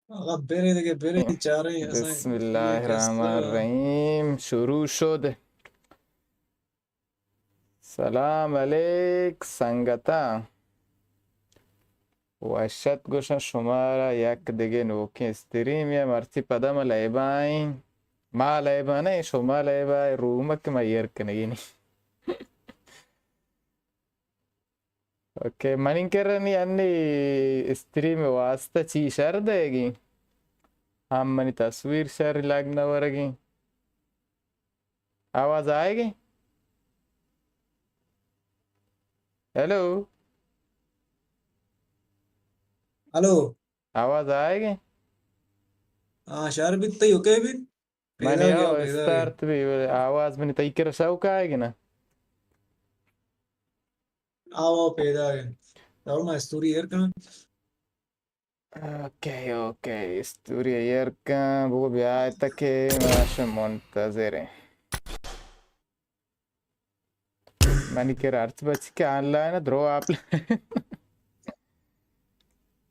آقا برے دگہ، برے چاریں، اساں بسم اللہ الرحمن الرحیم، شروع شد۔ سلام علیک سنگتاں، وش ات گوشاں شمارا یک دگہ نوکیں استریمے ءَ۔ مرچی پدا ما لائیو ءَ ایں، ما لائیو ءَ نہ ایں، شما لائیو ءَ اے، روم ءَ کہ ما ایر کنگی نی۔ اوکے، منی کرا نی انی استریم واسطہ چی شر دئیگی؟ ہم منی تصویر شر لگ نہ ورگی۔ آواز آئیگی؟ ہیلو؟ ہلو۔ آواز آئیگی؟ ہاں، شر بیت، تئی اوکے بیت؟ منی پیداگ ءَ، آ پیداگ ءَ۔ استارت بی، آواز منی تئی کرا سوک آئیگی نا؟ آو، آو، پیداگ ءَ۔ دور ما استوری ایر کناں۔ اوکے، اوکے، استوری ایر کن، بگو بیا تکے، ما شما منتظر ایں۔ منی کرا ہرچ بچی کہ آن لائن ءَ، درو آف لائن۔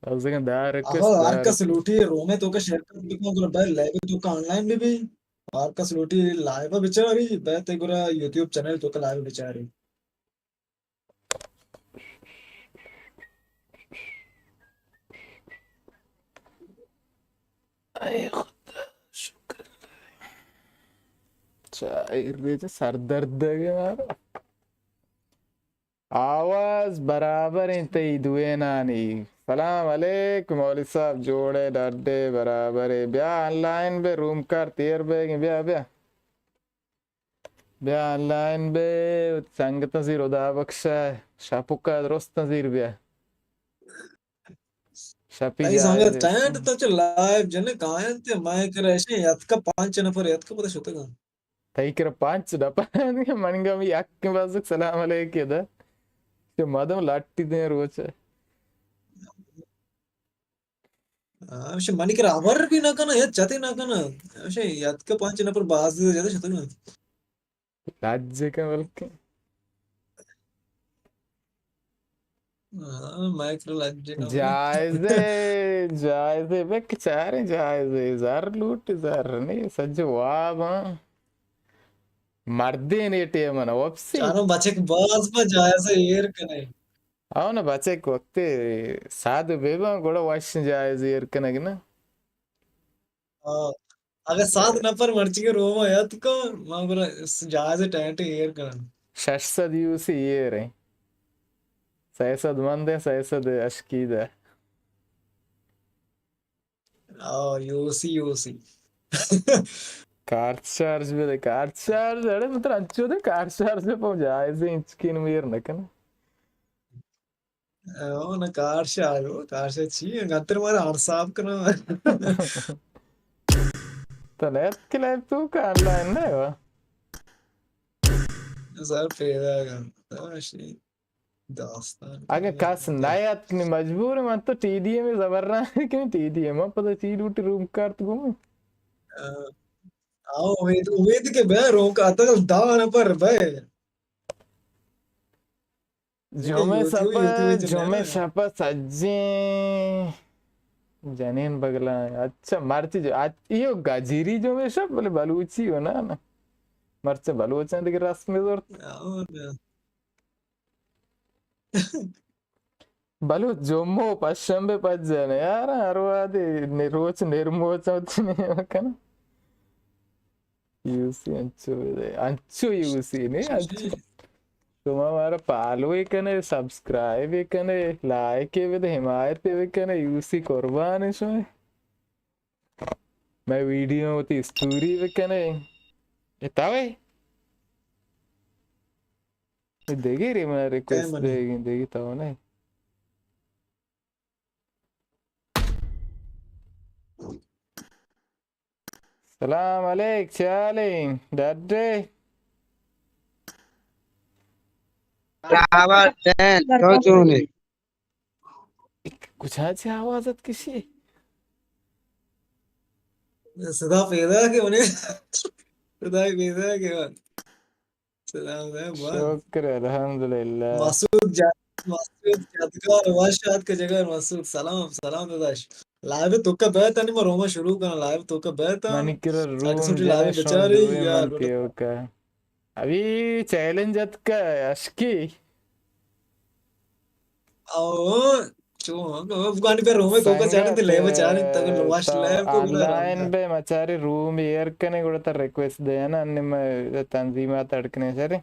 از دگہ دار آہو، کس ہر دار۔ کس لوٹی روم ءِ توکا شرکت بکن، گڑا بہ لائیو ءِ توکا آن لائن بہ بی۔ ہر کس لوٹی لائیو ءَ بچاری، بہ تے گڑا یوٹیوب چینل ءِ توکا لائیو ءَ بچاری۔ اے خدا، شکر اللہ۔ چاہیر بیچ سردرد ہے مارا۔ آواز برابر انت تئی دوینانی۔ سلام علیکم مولوی صاحب، جوڑے ڈڈے برابرے۔ بیا آن لائن بے، روم کار تیر بیگیں، بیا، بیا۔ بیا آن لائن بے، سنگتاں زیر، ہدا بخش ءَ شپک ءَ درستاں زیر بیا۔ شپی تئی جاہ سنگت ٹینٹ تو چہ لائیو جنک آینت، مئے کرا ایشیں یتکا پانچ نفر یتکا پدا شتگاں۔ تئی کرا پانچ نفر آنت، منی گم یک بزگ سلام علیکے دا۔ چہ مدم لٹی دیں روچ۔ ہمیشہ منی کرا ہبر بھی نہ کناں، یا چتے نہ کناں۔ ہمیشہ یتکا پانچ نفر باز دے جاتے شتگاں۔ لج کن بلکہ۔ ہاں، مائیکرو لج کن۔ جائزے، جائزے، بک چاریں جائزے، زر لوٹ زر نہیں، سج واب ہاں۔ مردین اے ٹیم نا واپسی۔ چاروں بچک باز با جائزے ایر کنے۔ او نا بچک وقتی ساد بے باں گڑا وش جائز ایر کنگ نا۔ ہاں۔ اگہ ساد نفر مرچی کے روما یات کو، ما گڑا جائز ٹینٹ ایر کنن۔ شش سد یو سی ایر ہیں۔ سئے سد من دیں، سئے سد اشکی دے۔ آ، یو سی، یو سی۔ کارت شارژ بہ دے، کارت شارژ، اڑے مطلب انچو دے کارت شارژ پہ جائز انچکین میر نہ کن۔ او نہ کارت شارژ، کارت شارژ چی ہے؟ گتر مارا ہر صاحب کنا۔ تو نیت کہ لیب تو کا آن لائن نہ ہوا؟ سر پیدا کن۔ داشی۔ داستان اگہ کس نیت کہ مجبور من تو ٹی ڈی ایم زبر رہا کہ ٹی ڈی ایم پتہ چی لوٹ روم کارت گم۔ آ، آ، امید، امید کہ بہ روم کا تک دا نفر بہ۔ جمعہ یوٹیوب، سپا، یوٹیوب چینل جمعہ ہے۔ سپا سجیں جنین بگلا۔ اچھا، مرچی جو، اچ-، ایو گجری جمعہ شپ بلے بلوچی ہو نا، نا۔ مرچی بلوچاں دیگہ رسم زورت۔ آ، نا۔ بلوچ جمعہ و پشنبے پجانے یار، ہر وہدے نی-، روچ نرموچ وتی نیم کن۔ یو سی انچو بدے، انچو یو سی نے، انچو۔ شما مارا فالو کنے، سبسکرائب کنے، لائک بدے، حمایت بکنے، یو سی قربان شما۔ مئے ویڈیو وتی استوری بکنے۔ اے تاوے؟ اے دگہ ری منا ریکویسٹ دے گی، دگہ تو نے۔ سلام علیک، چالیں، ڈڈے؟ برابر دین، تو چونے؟ کجا چہ آواز ات کشی؟ صدا پیدا کہ انہیں، صدا پیدا کہ۔ سلام ہے، بات۔ شکر الحمدللہ۔ مسعود جا-، مسعود یادگار وش آتک جگر مسعود۔ سلام، سلام داداش۔ لائیو توکا بیت، انی ما روما شروع کناں، لائیو توکا بیت۔ منی کرا روم جنئے، شما دوئیں من تیوکا۔ ابھی چیلنج اتکا، اشکی۔ او، چو، افغانی پہ رومے توکا چاریں، تے لیب چاریں، تک لواش لیب کو گڑا آن لائن بے مچاری روم ایر کنے، گڑا تا ریکویسٹ دے نا، انی میں تنظیمات اڑکنے چاریں۔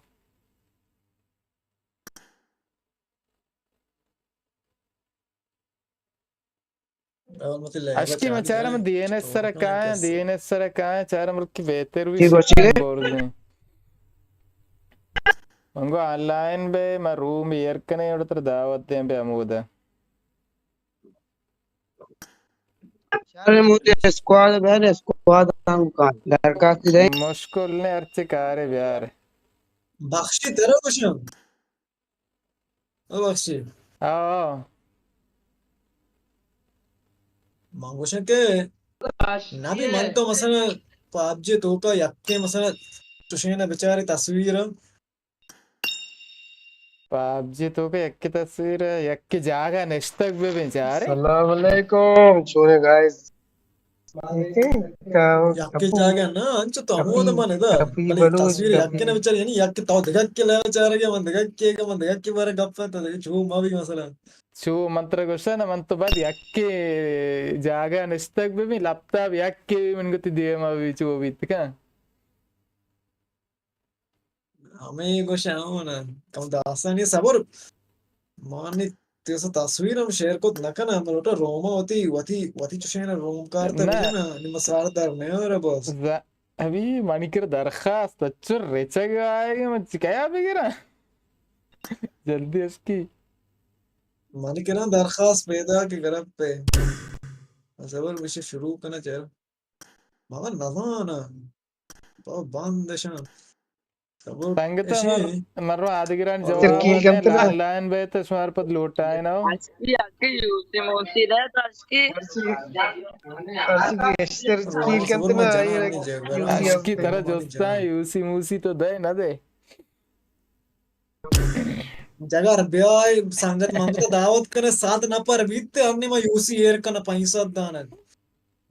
اشکی ما چارم دی این ایس سر کائیں، دی این ایس سر کائیں، چارم بلکہ بہتر بھی سسٹم بورزیں۔ منگو آن لائن بے، ما روم ایر کنے، اور تر دعوت دیں بے ہمودا۔ شر مودے اسکواد بہر، اسکواد ہم کان درخواست دے۔ مشکل نے، ہرچے کارے بیار۔ بخشی ترا گوشم۔ او بخشی۔ آ، آ۔ من گوشاں کہ نبی من تو مثلاً پابجی توکا یکے مثلاً چوشیں بچارے تصویر۔ پابجی توکا یکے تصویر، یکے جاگہ نشتگ بہ بیں چارے۔ السلام علیکم، چونے گائز؟ یکے جاگہ نا، انچو تو ہمود من ادا۔ بلے تصویر یکے نہ بچار، یعنی یکے تو دگہ کے لے چارگے، من دگہ کے، من دگہ کے بارے گپ تو دگہ چو ما بھی مثلاً۔ چو من ترا گوشتہ نا، من تو بعد یکے جاگہ نشتگ بہ بیں، لپتاپ یکے بہ بیں، من گوتی دیما بہ بیں، چو بیت کن۔ ہمے گوشاں ہوں نا، کم داستانی صبر۔ مانی تیسا تصویر ہم شیئر کت نہ کناں، من لوٹا روما وتی، وتی، وتی چشیں روم کارتا بجناں، نی مسار در نیارا بس۔ ابھی منی کر درخواست اچو رچگ آئے گی، من چکایا بگیراں؟ جلدی اشکی۔ منی کراں درخواست پیدا کہ گرپ پہ۔ صبر بشے شروع کنا چر۔ بابا نزاناں۔ بابا بندشاں۔ سنگت، مر-، مرو آدگران جواب دے، آن لائن بیت، شمار پد لوٹائے نو۔ اشکی، اشکی یوسی موسی رہ تو اشکی۔ اشکی گیشتر کیل کنت نا، اشکی ترا جستاں، یوسی موسی تو دے نہ دے۔ جگر بیائے سنگت، من تو دعوت کنے، صد نفر بیت، ہم نے ما یوسی ایر کنا پنچ سد دانگ۔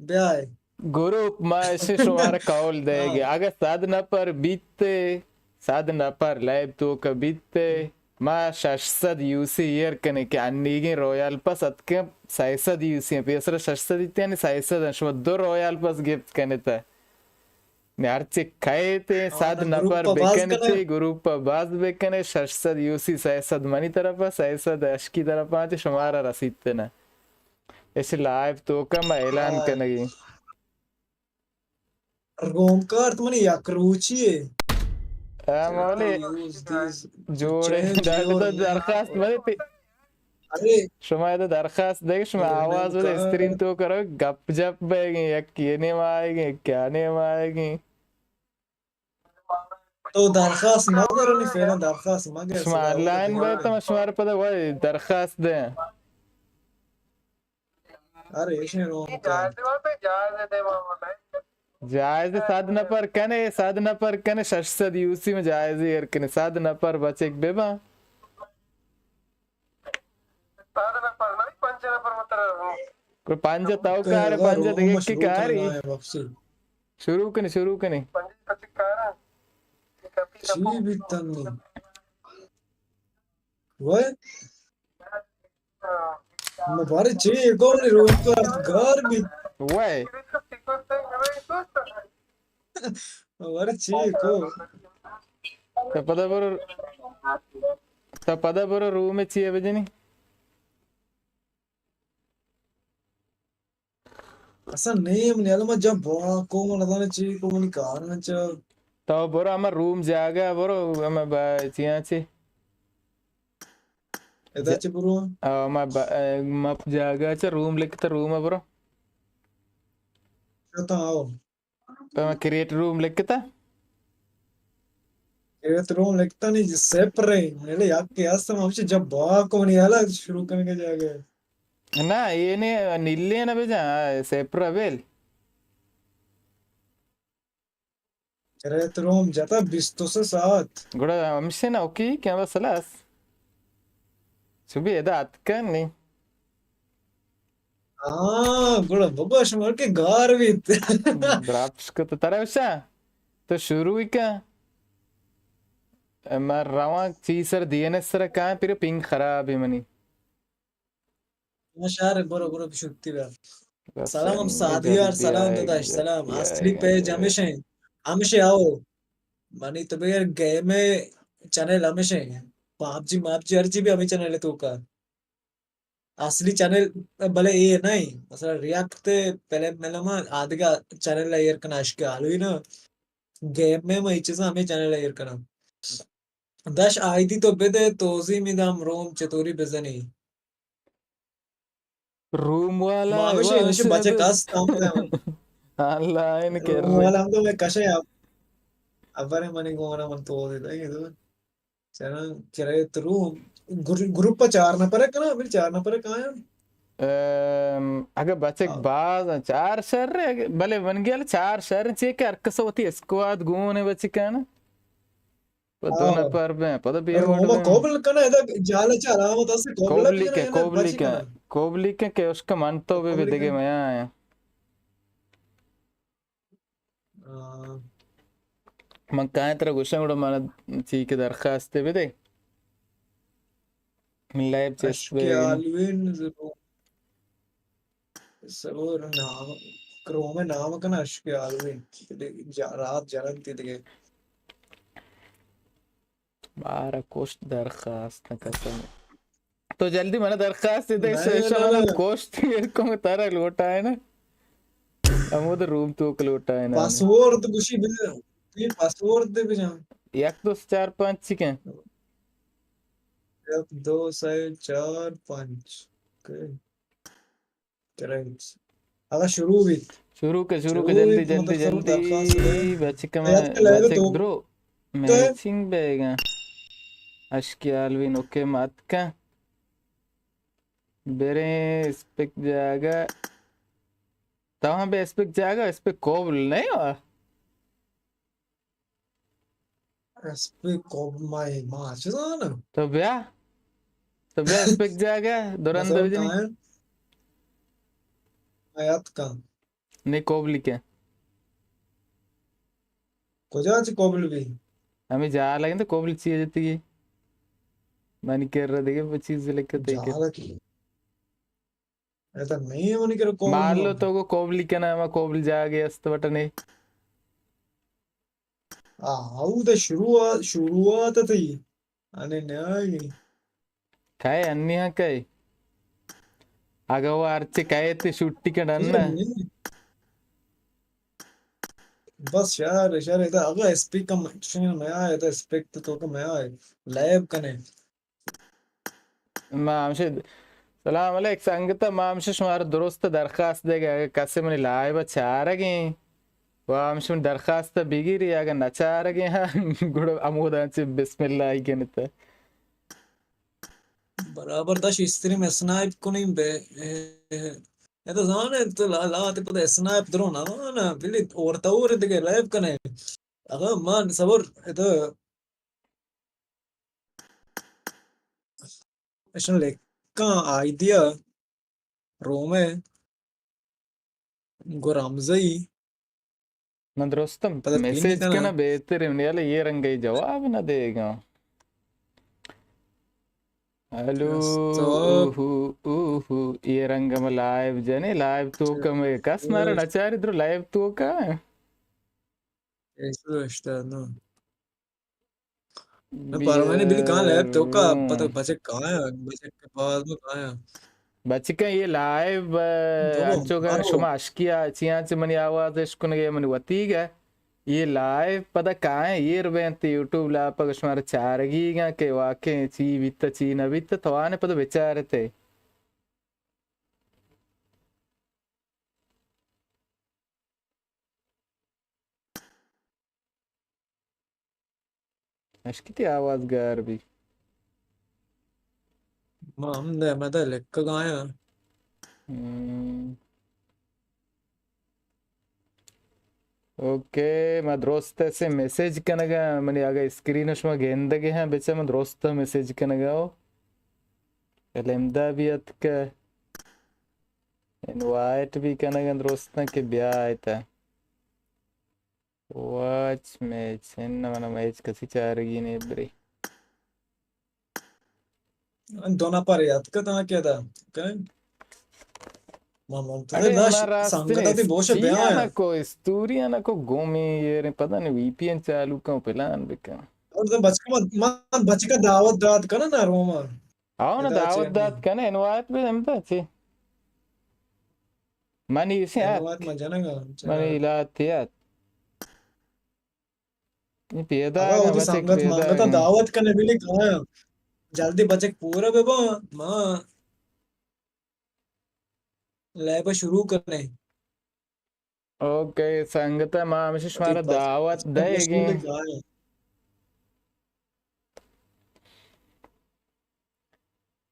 بیائے۔ گروپ ما اشی شمارا قول دئیگے۔ اگہ صد نفر بیتے، صد نفر لائیو توکا بیتے، ما شش سد یوسی ایر کنے کہ انیگیں رویال پس اتکے سئے سد یوسی ہیں۔ پیسر شش سد ایتے، یعنی سئے سد ہیں۔ شما دو رویال پس گپت کنے تا۔ نی ہرچے کئیتے، صد نفر بکنے، گروپ باز بکنے، شش سد یوسی، سئے سد منی طرفا، سئے سد اشکی طرفا، چہ شمارا رسیت نا۔ اش لائیو توکا ما اعلان کنگی۔ روم کارت منی یک روچی ہے۔ ہاں، مولے۔ جوڑے، درخواست مدے۔ شما ادا درخواست دے، شما آواز بدے، اسکرین توکا رو، گپ جپ بیگیں، یک یہ نیم آئیگیں، یک کیا نیم آئیگیں۔ تو درخواست مہ گرنی، فعلاً درخواست مہ گر۔ شما آن لائن بے تو شمار پدا وای درخواست دے۔ ارے ایشیں روم کار۔ جائز صد نفر کنے، صد نفر کنے، شش سد یوسی میں جائز ایر کنے، صد نفر بچک بے با۔ کوئی پنجہ تو کارے، پنجہ دگہ کی کاری۔ شروع کنی، شروع کنی۔ چی بیتن؟ وای۔ مبارک چی کو منی روم کارت گار بیت۔ وای۔ ورے چی کو؟ تا پدا برو، تا پدا برو روم چی بجنی؟ اصلا نیم نیاد، ما جب با کو من نزانے چی کو، منی کار نہ چا۔ تو برو ہما روم جاگہ برو، ہما با چیاں چی۔ ادا چی برو؟ آ، ما با، ما جاگہ چا روم لکھتا، روم برو۔ شتا آؤ۔ پہ من کریٹ روم لکھتا؟ کریٹ روم لکھتا نہیں، سیپرے۔ میرے یاد کے ہست، ہم ہمشی جب با کو منی حالا شروع کرنے کے جا گئے۔ نہ، یہ نے نیلے نہ بجا، سیپرا بیل۔ کریٹ روم جتا بیست و سہ ساعت۔ گڑا ہمشی نہ اوکی، کیا بس خلاص۔ چو بی ادا اتکن نہیں۔ ہاں، گڑا بگوش مر کہ گار بیت۔ درپش کت ترا وشا۔ تو شروع ہی کن۔ من رواں چی سر، ڈی این ایس سر کاں، پھر پنگ خراب ہے منی۔ شہر برو، برو، شکتی بیا۔ سلام سعدیار، سلام داداش، سلام۔ اصلی پیج ہمیش ہیں، ہمیش آؤ۔ منی تو بغیر گیم چینل ہمیش ہیں۔ پاب جی، ماب جی، ہر چی بھی ہمیں چینل ہے تو کا۔ اصلی چینل بلے اے نہ ایں، مثلاً ریاکٹ تے فلم ملم آدگہ چینل ءَ ایر کنا، عشق آلوی نا، گیم میں ما اے چیزاں ہمے چینل ءَ ایر کنا۔ داش آئی ڈی تو بدے، توضیح میدم روم چطوری بزنی۔ روم والا ما ہمیشہ، ہمیشہ بچے کس تام۔ آن لائن کر روم والا ہم تو میں کشے اب، ابرے منی گونا من توضیح دے۔ چرا، چرا تو رو گروپ، گروپ پہ چار نفر کنا، بل چار نفر کایا۔ ام، اگہ بچک باز چار شر، بلے من گل چار شر چے کہ ہر کس وتی اسکواد گون بچکان۔ پہ دو نفر بیں، پدا بے وڑ بیں۔ قبل کنا، ادا جال چا علامت اسے، قبل کوبلی کے، کوبلی کے، کوبلی کے کہ اس کا من تو بھی دگے میں آیا۔ من کائیں ترا گوشاں، گڑا من چی کہ درخواست بدے۔ من لائیو چیسٹ عشق بے۔ آلوین ضرور۔ ضرور نام، کروم نام کنا عشق آلوین۔ جا-، رات جنن تی دگے۔ بارہ کشت درخواست قسم۔ تو جلدی منا درخواست دے، نہ، سیشن نہ، منا نہ۔ کشت ایر کو ترا لوٹائے نا۔ ہمود روم توک لوٹائے نا۔ پاسورڈ گوشی بجا۔ یہ پاسورڈ دے بجا۔ یک دو سے چار پانچ چکے؟ یک دو سے چار پانچ۔ اوکے۔ کرنٹ۔ اگا شروع بیت۔ شروع کہ، شروع کہ، جلدی، جلدی، جلدی۔ بچکم، بچک درو۔ میچنگ بیگا۔ اشکی آلوین، اوکے، ماتکا۔ بریں اسپک جاگا۔ تاں بے اسپک جاگا، اسپک قبول نہیں ہوا۔ اسپک قبول مائے، ما چیزانا۔ تو بیا۔ تو بیا اسپک جاگا، دوران دو جنی۔ آیات کا۔ نہیں قبول کیا؟ کجا چی قبول بھی؟ ہمیں جا لگے تو قبول چیئے جتی گی۔ منی کر رہا دیگه وہ چیز لکھتے جا لگے۔ ایسا نہیں ہے، منی کرا قبول مالو تو کو قبول کنا، ما قبول جاگے است بٹنے۔ آ، او دا شروعات، شروعات تھی۔ انے نیاگی۔ کئے انی ہاں کئے؟ اگا وہ ہرچے کئے تے شوٹی کڈن نا۔ بس شر، شر، ادا اگا اسپیک کم چشن میں آئے، ادا اسپیک تو تو کم میں آئے۔ لائیو کنے۔ ما ہمشہ، سلام علیک سنگت، ما ہمشہ شمارا درست درخواست دیگا، اگہ کسے منی لائیو چارگیں، و ہمشہ منی درخواست بگیری، اگہ نہ چارگیں، ہاں، گڑا ہمودا چہ بسم اللہ ای کنت۔ برابر داش استریم اسنائپ کنیم بے، اے، اے تو زانے تو لا، لا تے پتہ اسنائپ درو نہ زانا، بلی اور تو اور دگہ لائیو کنے۔ اگہ من صبر، اے تو اشن لکھاں آئیدیا رومے گو رمزئی۔ من درستم پدا میسج کنا۔ بہتر ہے، یلا یہ رنگ جواب نہ دے گا۔ ہیلو، اوہو، اوہو، یہ رنگ میں لائیو جنے، لائیو تو کا میں کس مارا نچاری درو لائیو تو کا۔ ایسو اشتا نو۔ نہ، پروانی بلی کاں لائیو تو کا، پتہ بچک کاں آیا، بچک کے پاس میں کاں آیا۔ بچکاں یہ لائیو، انچو کہ شما اشکیا چیاں چہ منی آواز اشکنگے منی وتیگ ہے۔ یہ لائیو پدا کائیں ایر بینت یوٹیوب لاپا شمارا چارگیگاں کہ واقعی چی بیتا چی نہ بیتا، توانے پدا بچارتے۔ اشکی تی آواز گار بی۔ ما ہم دے، ما دے لکھگایا۔ ہم۔ اوکے، ما درست سے میسج کنگا، منی اگہ اسکرین شما گندگے ہیں، بچہ ما درست میسج کنگا ہو۔ المدا بھی اتکہ۔ انوائٹ بھی کنگ ءَ درستاں کہ بیائیت۔ واچ میچ، اناں من میچ کسی چارگی نے بری۔ دو نفر یاد کتاں کہ دا۔ کنیں؟ ما منتظر اڑے داشت، ما راستی سنگت نے آتی بوش بیاں۔ نہ کو، استوری نہ کو، گومی یہ رے، پتہ نہیں وی پی این چالو کن، پلان بکن۔ اور تو بچکا، من بچکا دعوت دات کنا نا روما۔ آؤ نا، ادا دعوت چی دات کنا، انوائٹ بھی ہم دا چی۔ منی اسے آت۔ انوائٹ من جنگا، من چلا۔ علاقے آت۔ نی پیدا اگا آگا وتی بچک سنگت پیدا منگتا آگا۔ دعوت کنے بلی کایا۔ جلدی بچک پورا ببا، ما لیب شروع کنے۔ اوکے، سنگت ما ہمیشہ شمارا وتی دعوت دے گے۔ کایا۔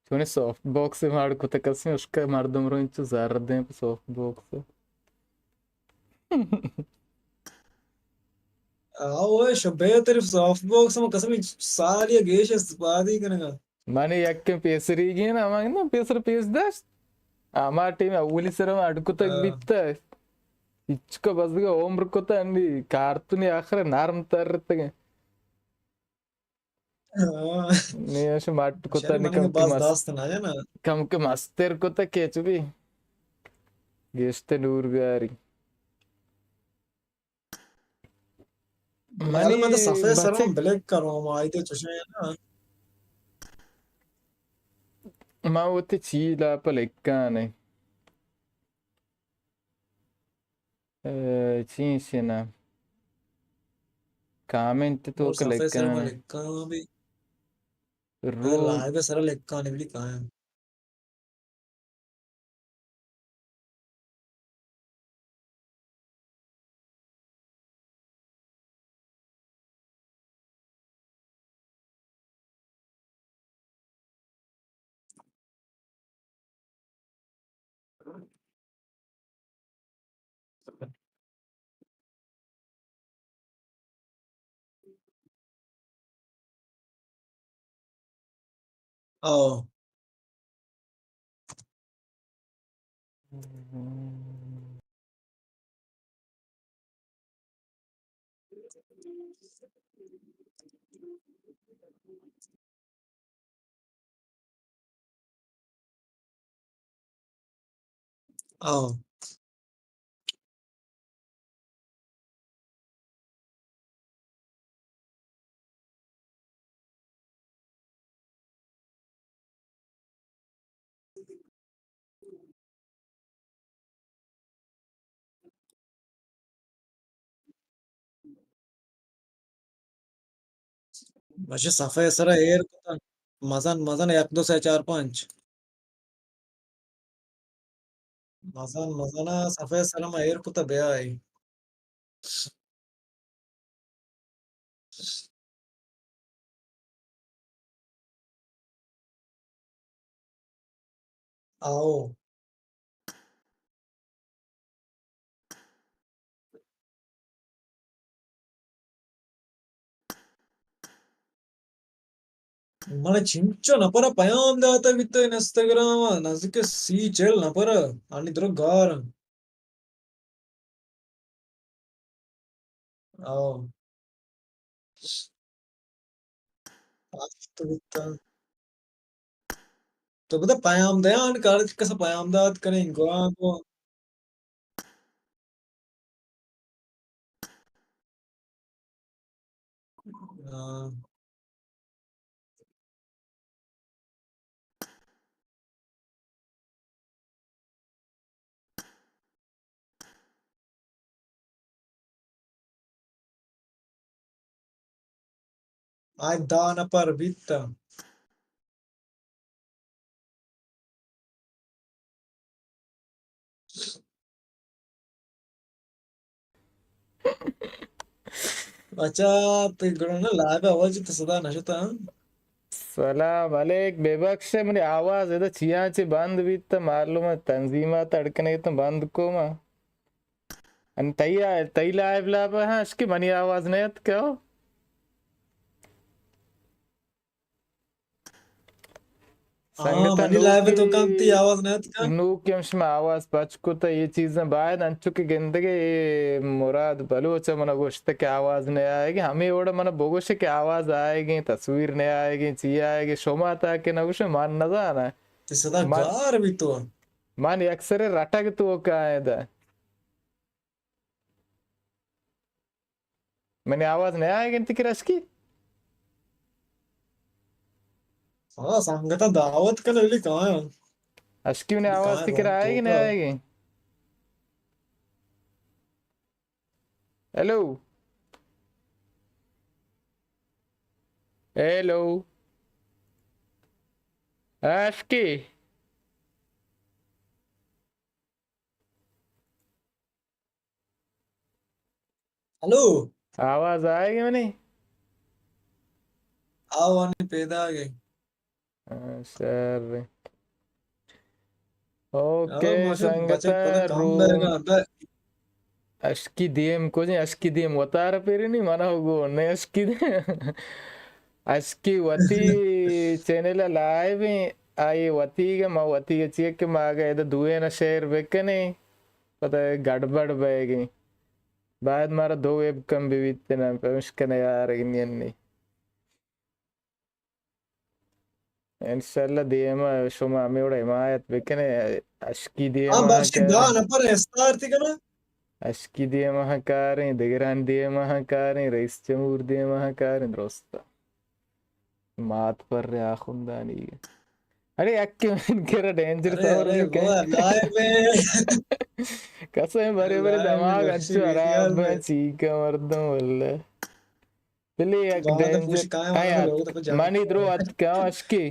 چونیں سافٹ باکس ماڑ کتہ کسیں اشکا مردم رو انچو زر دیں پہ سافٹ باکس۔ آؤ، شبہ طرف سافٹ باکس ہم قسم سال یا گیش استفادہ کنگا۔ من یکیں پیسری گین، ہما گندہ پیسر پیش داشت۔ ہما ٹیم اولی سر ہم اڈ کتگ ہاں۔ بیتہ۔ ہچکا بزگا عمر کتہ، انی کارتونی آخر نرم تر رتگیں۔ ہاں۔ نی اش مٹ کتا شری نی منی کم کے باز مست۔ داست نہ جانا۔ کم کے مستر کتا کیچ بھی۔ گیشت نور بیاری۔ یار، منی من تو صفحہ سرم بچک بلیک کروں، ہم آئی تے چشیں نا۔ ما وتی چیلا پہ لکھانے۔ اے، چی ایشی نا؟ کامنٹ تو اور صفحہ سر لکھاں۔ لکھاں بھی۔ رو۔ لائیو سر لکھاں نہیں بھی کہاں ہے؟ او۔ او۔ بچہ صفحہ سرا ایر کتن۔ مزن، مزن، یک، دو، سہ، چار، پنچ۔ مزن، مزن، صفحہ سرا ما ایر کتا بیائی۔ آؤ۔ من چنچو نفر پیام داتا بیتو انسٹاگرام، نزدیک سی چل نفر، آنی درو گار۔ او۔ تو بتا پیام دیان کار کسا پیام دات کنیں گوان کو۔ ہاں۔ آئی دہ نفر بیت۔ بچا، تئی گڑا نا لائیو آواز تو صدا نہ شتا، ہاں؟ سلام علیک، بے بخش، منی آواز ادا چیاں چی بند بیت، معلوم ہے تنظیمات اڑکنے تو بند کو ما۔ ان تئی، تئی لائیو لابا ہاں، اشکی منی آواز نیت کہو۔ سنگتاں، منی لائیو ءِ توکا تی آواز نہ اتکا؟ نوکی ہم شما آواز پچ کتا، اے چیزاں باید انچو کہ گندگے، اے مراد بلوچ ءَ منا گوشت کہ آواز نہ آئیگی، ہمے وڑ منا بگوش کہ آواز آئیگی، تصویر نہ آئیگی، چی آئیگی، شما تا کہ نہ گوشے، من نزاناں۔ تی صدا من، گار بیتو۔ من یک سرے رٹگ توکا ایں دا۔ منی آواز نہ آئیگ انت کہ اشکی؟ ہاں، سنگتاں دعوت کن، بلی کایاں۔ اشکی، منی آواز تئی کرا آئیگ نہ آئیگ؟ ہیلو؟ ہیلو؟ اشکی؟ ہلو۔ آواز آئیگ منی؟ آوانی پیداگ ایں۔ ہاں، شر۔ اوکے، سنگتاں، روم۔ اشکی دیم کجیں؟ اشکی دیم وتارا پیرینی، منا گو نے اشکی دیم۔ اشکی وتی چینل ءَ لائیو ایں، آئی وتیگ ءَ، ما وتیگ ءَ چیا کہ ما اگہ ادا دوئین ءَ شیئر بکنیں، پدا گڑبڑ بئیگیں۔ باید مارا دو ویب کم بہ بیت نا، پمشکا نیارگ نی انی۔ انشاءاللہ دیما شما ہمے وڑا حمایت بکنے۔ اشکی دیما ہاں، بخشی کاریں۔ دہ نفر استار تھی کنا۔ اشکی دیما کاریں، دگران دیما کاریں، رئیس جمہور دیما کاریں، درست۔ مات پر آخوندانی۔ ارے، اکے من کرا ڈینجر ارے، سور ارے، بکن۔ گوا لائیو ہے۔ قسم، برے برے لائیو ہے، دماغ بخشی انچو ویڈیو خراب ہے۔ چیکا مردم واللہ۔ بلے یک ڈینجر۔ آیا، منی درو اتکا اشکی۔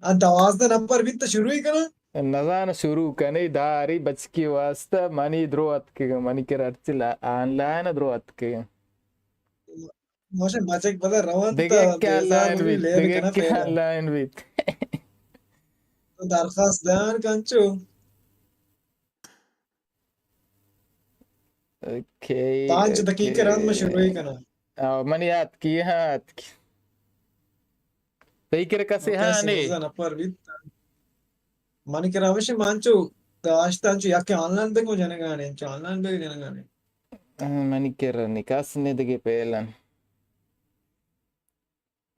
آ، دوازدہ نمبر بیت تو شروع ہی کنا؟ نزان شروع کنے، داری بچکی واسطہ منی درو اتکگا، منی کرا ہرچی لا-، آن لائن درو اتکگا۔ ماشا بچک پدا روان دگہ تا، کہ آن لائن بیت، دگہ کہ آن لائن بیت۔ تو درخواست دان کنچو۔ اوکے، پانچ دقیقہ رند میں شروع ہی کنا۔ آ، منی آتکی، ہاں، آتکی۔ تئی کرا کسے ہاں نے؟ نفر بیت۔ منی کرا ہمیشہ مانچو داشتہ انچو یکے آن لائن بگو جنگانے، انچو آن لائن بگو جنگانے۔ ہاں، منی کرا نکاس نے دگہ پہلن۔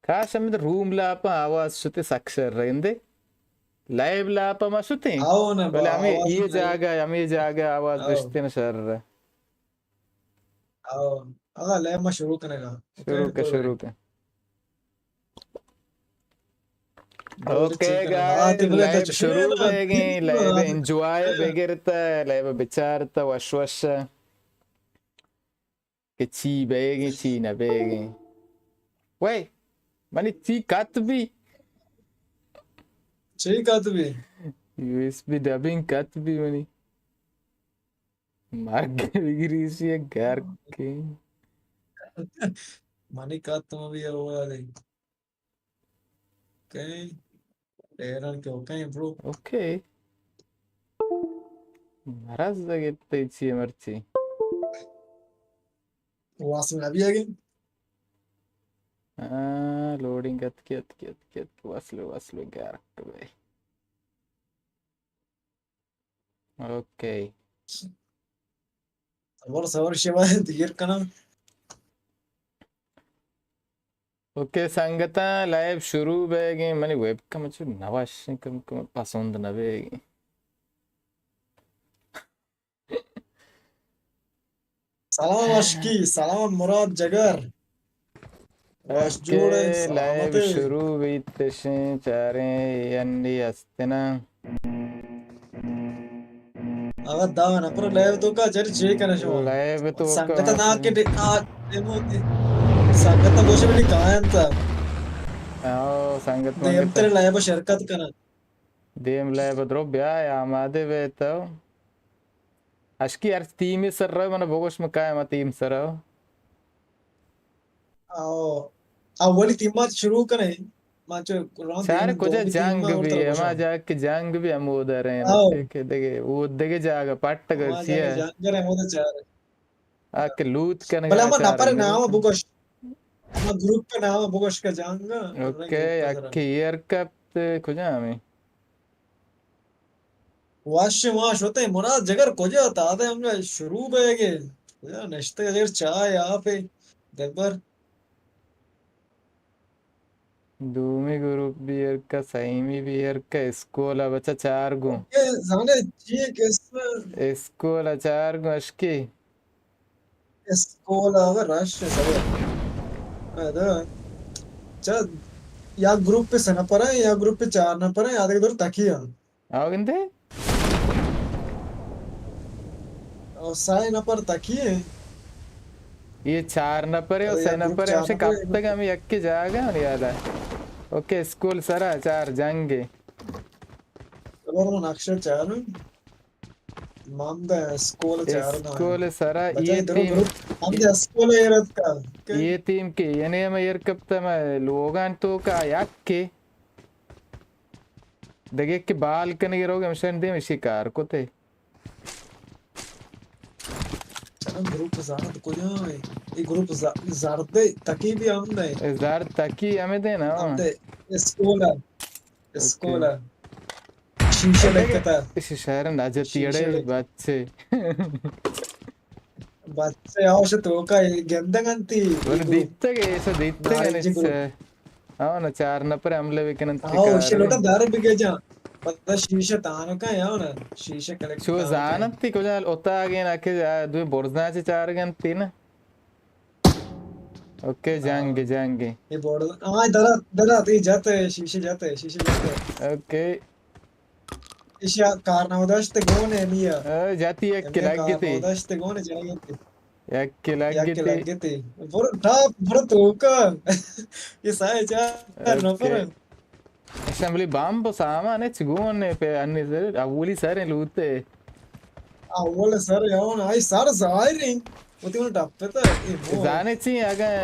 کاش ہمے روم لاپاں آواز شتے سک شر رہندے۔ لائیو لاپا ما شتیں۔ آؤ نا، بلے با، ہمے آواز اے نہیں۔ جاگہ، ہمے جاگہ آواز آؤ۔ گشتے نا شر۔ آؤ۔ اگا لائیو ما شروع کنگا۔ شروع کن، شروع کن۔ اوکے گائز، لائیو شروع بہ گئے، لائیو انجوائے بگرتا، لائیو بچارتا، وش وش۔ کہ چی بیگیں، چی نہ بیگیں۔ وے، منی چی کت بی؟ چی کت بی؟ یو ایس بی ڈبنگ کت بی منی۔ مرگ بگریشی گرکیں۔ منی کت مہ بی آواریں۔ کئے؟ ڈیرن کہ اوکے برو۔ اوکے۔ مرض گپت تئی چی مرچی؟ واصل نبی اگے؟ ہاں، لوڈنگ اتکی، اتکی، اتکی، اتکی، واصل، واصل گرک بے۔ اوکے۔ صبر، صبر، شما دیر کنم۔ اوکے سنگتاں، لائیو شروع بیگیں۔ منی ویب کم چو نوش کم کم پسند نہ بیگیں۔ سلام اشکی، سلام مراد جگر۔ وش جوڑ ئے، اوکے، لائیو سلامت ئے۔ شروع بیت، تشیں چاریں اے انی استنا۔ اگا دہ نفر لائیو تو کا چر چے کنے شما؟ لائیو تو سنگت کا نا کے دے-، آ، دیمو دے-، سنگت گوشے بلی کائن تا۔ آؤ، سنگت دیم منگت۔ تیرے لائیو شرکت کنا۔ دیم لائیو درو بیا، آمادے بے تو۔ اشکی ہر ٹیمی سر رو، من بگوش من کائے ما ٹیم سر رو۔ او، اولی ٹیم ما شروع کنے، ما چو رون چار دیم کجا دو جنگ ٹیم ما بی، ورتا ہما گوشاں۔ جا کہ جنگ بی ہمو در ہیں، آؤ۔ کہ دگے، وہ دگے جاگہ پٹ ہما کر جا کہ سیا۔ جنگ رہے، وہ تو چار۔ آ کہ لوت کنگا بلے ہما چار نفر ہیں۔ نام بگوش۔ ہما گروپ ءِ نام ءَ بگوش کہ جانگا۔ اوکے، یکے ایر کپت، کجا ہمیں؟ واش ما شتے مراد جگر کجا تا دے ہم شروع بے گے۔ کجا نشتے ایر چائے آپ دبر۔ دومی گروپ بی ایر کا، سیمی بی ایر کا، اسکول ءَ بچا چار گوں۔ اوکے، زانے چی قسم؟ اسکول ءَ چار گوں اشکی۔ اسکول ءَ رش سرے۔ ادا۔ چا، یا گروپ پہ سہ نفر ہیں، یا گروپ پہ چار نفر ہیں، یا دیکھ دور تکی ہیں۔ آؤ گندے؟ او سہ نفر تکی ہیں۔ یہ چار نفر ہے، او سہ نفر ہے، ہمشہ کپتگ ہمیں یک جاگہ ہم یاد ہے۔ اوکے، اسکول سرا چار جنگ ہے۔ خبر من اکشر چاروں۔ مند اسکول چار نہ۔ اسکول سرا یہ تیم۔ مند اسکول ایرت کا۔ یہ تیم کے، یعنی ہم ایر کپتا میں لوگان تو کا یک کے۔ دگہ کہ بال کنگی روگ ہمشن دیم اشی کار کتے۔ چلو گروپ زرد کجا ہے؟ یہ گروپ ز-، زرد تکی بھی ہم نہیں۔ اے زرد تکی ہمیں دینا۔ ہم دے۔ اسکول ہے۔ اسکول ہے۔ شیشہ لگتا۔ اسی شہر نجتی اڑے بچے۔ بچے آوش تو کا گندگ انتی۔ دیتگ ایسا دیتگ۔ ہاں نا، چار نفر حملہ بکننت۔ ہاں، اوشی لوٹا دار بگے جان۔ پتہ شیشہ تانو کا ہے نا، شیشہ کلیکٹ شو زانت تی کجا اتاگے نا کہ دوی برزنا چے چار گنتی نا۔ اوکے، جنگ، جنگ۔ یہ بورڈ، ہاں، درات، درات، یہ جاتے، شیشے جاتے، شیشے جاتے۔ اوکے۔ ایشی کارنامہ داشت گون ہے میا۔ جاتی یک لگ گئی تھی۔ داشت گون ہے جائی تھی۔ یک لگ گئی تھی۔ برو ٹاپ، برو تو کا۔ یہ سائے چار نفر۔ اسمبلی بمب و سامان چگون پہ انی سر، اولی سر لوتے۔ اول سر یون، آئی سر ظاہر ہیں۔ وتی من ٹپ پتا۔ زانے چی، اگاں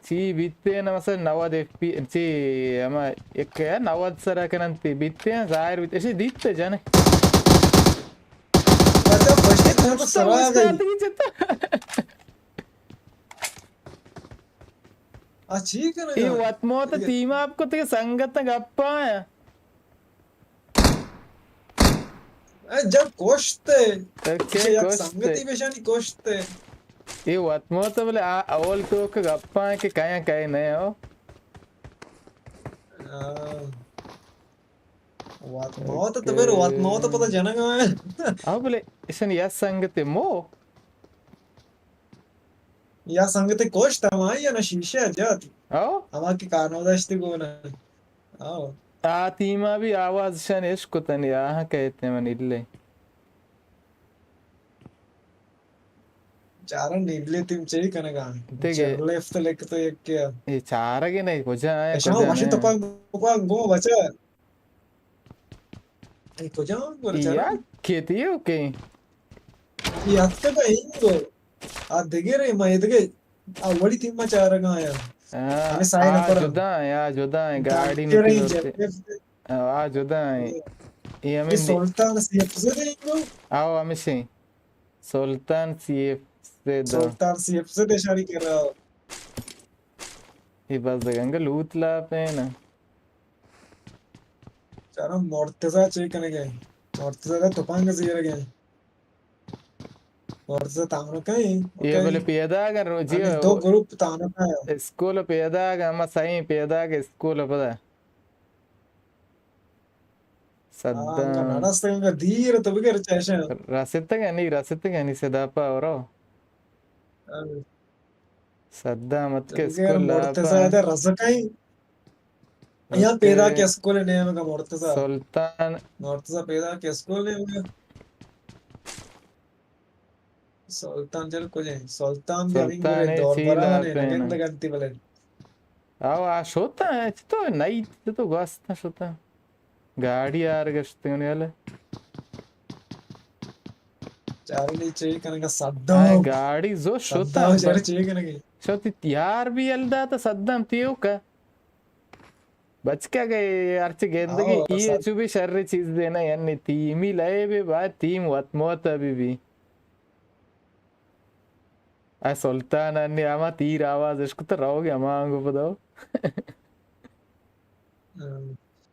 چی بیتے نا، مثلا نود ایف پی، چی، ہما یک ہے نود سر کنن تی بیتے، ظاہر بیتے، اسی دیتے جانے۔ اچھا، پشت تو سرا گئی۔ آ چی کنگا؟ اے وت موت تیم آپ کو تے سنگت گپا ہے۔ اے جب کوشتے۔ اوکے، یک کوشتے۔ سنگتی پیشانی کوشتے۔ اے وت موت بلے آ اول تو کہ گپا ہے کہ کیا کیا نہیں ہو۔ ہاں۔ وت موت تو بیر وت موت پتا جنگا ہے۔ ہاں بلے اسن یا سنگت مو۔ یا سنگتے کشت ہما یا نہ شیشہ جات۔ او؟ ہما کہ کارنامہ داشتی گونا۔ او۔ آ تیما بھی آواز شن اش کتنی، آہاں کہتے من الے۔ چارن الے تیم چی کنگا۔ دیگه۔ چیئر لیفت لکھ تو یک کیا۔ یہ چارگے نہیں، کجا ہے، شاہ کجا واشی نہیں۔ تپاک، تپاک گو بچا۔ اے کجام گورا چارگ؟ یا کیتی ہو کئی؟ اے اتکگ انگو۔ آ دگرے ما اے دگہ اولی تیم ما چارگ آیا۔ ہاں، ہمیں سائے آ نفر۔ جدا ہیں، آ جدا ہیں، گاڑی نکلوتے۔ آ جدا ہیں۔ اے ہمیں سلطان سی ایف سے دے انگو۔ آؤ ہمیں سے۔ سلطان سی ایف سے دو۔ سلطان سی ایف سے دے شاری کر رہا ہو۔ اے بس دگہ انگا لوت لاپ ہے نا۔ چارا مرتضی چے کنگے؟ مرتضی دا تپنگ زیرگے۔ مرتضی تانو کہیں؟ یہ بلے پیدا اگر جی دو گروپ تانو کا ہے۔ اسکول پیدا اگر ہم صحیح پیدا کہ اسکول پدا۔ صدام۔ ہاں، انگا نہ رستگ، انگا دیر تو بگر چیشن۔ رستگ نہیں، رستگ نہیں، صدا پا اورو۔ ہاں۔ صدام اتک اسکول لاپا۔ مرتضی دا رزقائی۔ یا پیدا کے اسکول نیمگا مرتضی۔ سلطان۔ مرتضی پیدا کے اسکول نیمگا۔ سلطان چل کجے؟ سلطان بھی ہمیں گورے دور برا نے نگند گنتی بلے۔ آو آ شوتا ہے، چتو نئی، چتو گوستا شوتا۔ گاڑی آر گشتگنی والے۔ چارلی چے کنگا صدام۔ ہاں، گاڑی زو شوتا۔ چارلی چے کنگے؟ شوتی تیار بھی الدا تا صدام تیو کا۔ بچکا گئے ہرچی گندگی، ای چو بھی شر چیز دینا، یعنی تیمی لئے بھی با تیم وت موت بھی بھی۔ اے سلطان انی ہما تیر آواز اشکت روگ ہما آنگو پدا۔ ہاں۔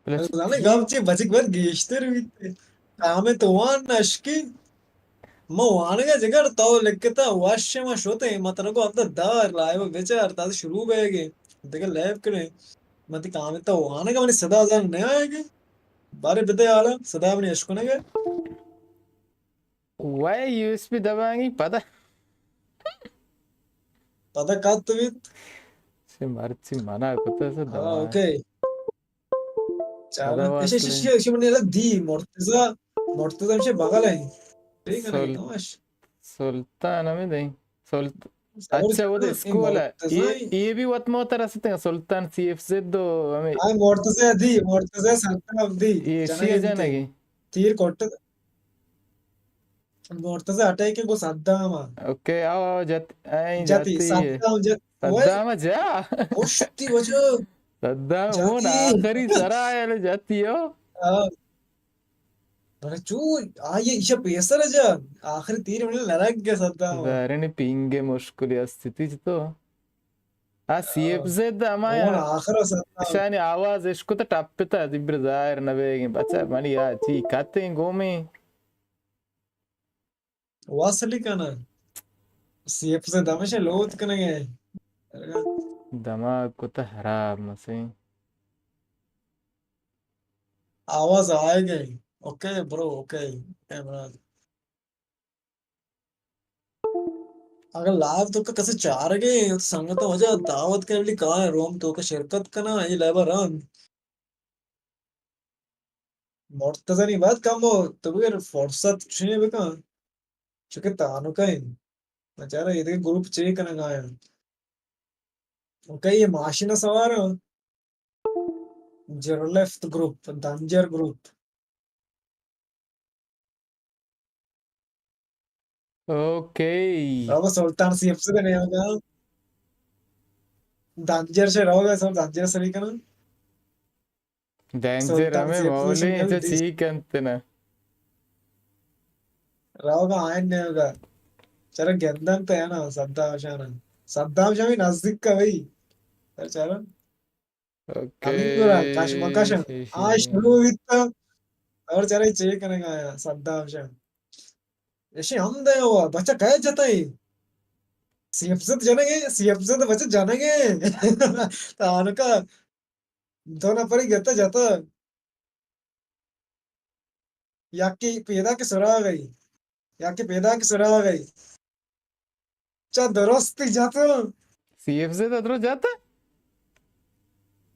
بلے زانے گپ چی بچک بر گیشتر بیت۔ کامے تو وان نشکی۔ ما وانگا جگر تو لکھتا وش ما شوتے مطلب کو اب دار لائیو بچار تا شروع بہ گئے۔ دیکھ لیب کرے۔ من تی کامے تو وانگا منی صدا زان نہ آئے گے۔ بارے بدے حالا صدا منی اشکنگے۔ وای یو ایس بی دبانگی پدا۔ پدا کات بیت۔ سے مرچی منع کتا سے ہاں، دبا۔ اوکے۔ چارا۔ پدا ایشی، ایشی، ایشی، ایشی منی الگ دی، مرتضی، مرتضی ہمشی بغل ہے۔ ٹھیک ہے نا، سل-، نماش۔ سلطان ہمیں دیں۔ سلط-، اچھا، وہ دے اسکول ہے۔ مرتضی یہ، یہ بھی وت موتر استے ہیں، سلطان سی ایف زد دو ہمیں۔ آ، مرتضی دی، مرتضی سلطان دی۔ یہ جنگی شیعہ دی۔ جنگی۔ تیر کوٹ۔ مرتضی اٹیک گو صدام۔ اوکے، آو، آو، جت-، ایں، جتی، جتی۔ صدام جت-، اوئے۔ صدام جا۔ پشتی وجہ۔ صدام، اون جتی۔ آخری سرا آیا لے جتی ہو۔ آ۔ بلے چو، آئیے ایشا پیسر جا۔ آخری تیر من لرگ گیا صدام۔ ظاہرین پینگ مشکلی استی تی تو۔ آ، سی ایف زد ہما اون آخر صدام۔ شانی آواز اشکت ٹپتا، زبر ظاہر نبیگیں۔ بچا منی آ چی کتیں گومیں۔ واصلی کناں۔ سی ایف سے دمش لوت کنگے۔ دماغ کت خراب مسیں۔ آواز آئے گئے۔ اوکے برو، اوکے۔ اگر لائیو تو کسے چارگے، سنگت وجہ دعوت کے بلی کہاں روم تو کا شرکت کنا، یہ لیبر رن۔ مرتضی نی بعد کم ہو، تو بگر فرصت چنے بکن۔ چونکہ تانکہ انت۔ بچارا یہ دیکھ گروپ چے کنگا ہیں۔ اوکے، یہ ماشین سوار ہیں۔ جرلفت گروپ، دنجر گروپ۔ اوکے۔ بابا سلطان سی ایف سے نہیں ہوگا۔ دنجر سے رہوگا، سب دنجر سے نہیں کرنا۔ ڈینجر سلطان ہمیں سی ایف سے مولیں، نہیں چا ہوگا۔ چی کنت نا۔ رہوگا آئین نہیں ہوگا۔ چرا گندن تو ہے نا، صدام شاہ نا۔ صدام شاہ بھی نزدیک کا بھائی۔ چرا؟ اوکے۔ ہمیں گورا کش مکش۔ آ شروع بیتا۔ اور چرے چے کنگا آیا، صدام شاہ۔ ایشی ہم دے ہوا، بچہ کئے جتائی؟ سی ایف زد جنگے، سی ایف زد بچہ جنگے۔ تانکہ دو نفری گتا جتا۔ یکی پیدا کہ سراغ ای، یکی پیدا کہ سراغ ای۔ چا درستی جاتو۔ سی ایف زد درو جاتا؟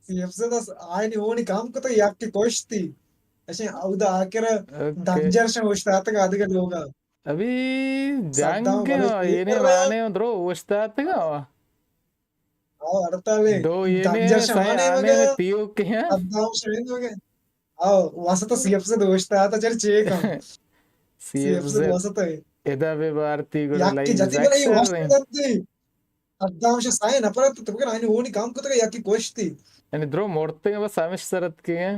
سی ایف زد آئینی اونی کام کتا، یکی کشتی۔ اچھا، اودا آکر اوکے۔ دنجر شن اوشتاتگا آدگہ لوگا۔ ابھی صدام جنگ بلوچ یہ نے پیپر۔ مانے درو اوشتاتگا۔ آو، ہڑتالے۔ دو یہ نے دنجر شمانے سائے آنے مگا۔ نے تیو کے ہیں۔ صدام شمین مگا۔ آو، واسطہ سی ایف زد اوشتاتا، چل چیک ہم۔ سی ایف زد۔ سی ایف زد واسطہ ہے۔ ادا بے بارتی گڑا یکی لائیو جتی بلے زکشر واسطہ ہیں۔ جتی۔ صدام شاہ سائے نفرت تو بگر آنی اونی کام کتگا یکی کشتی۔ یعنی درو مورتے ہیں بس ہمیش سرت کے ہیں۔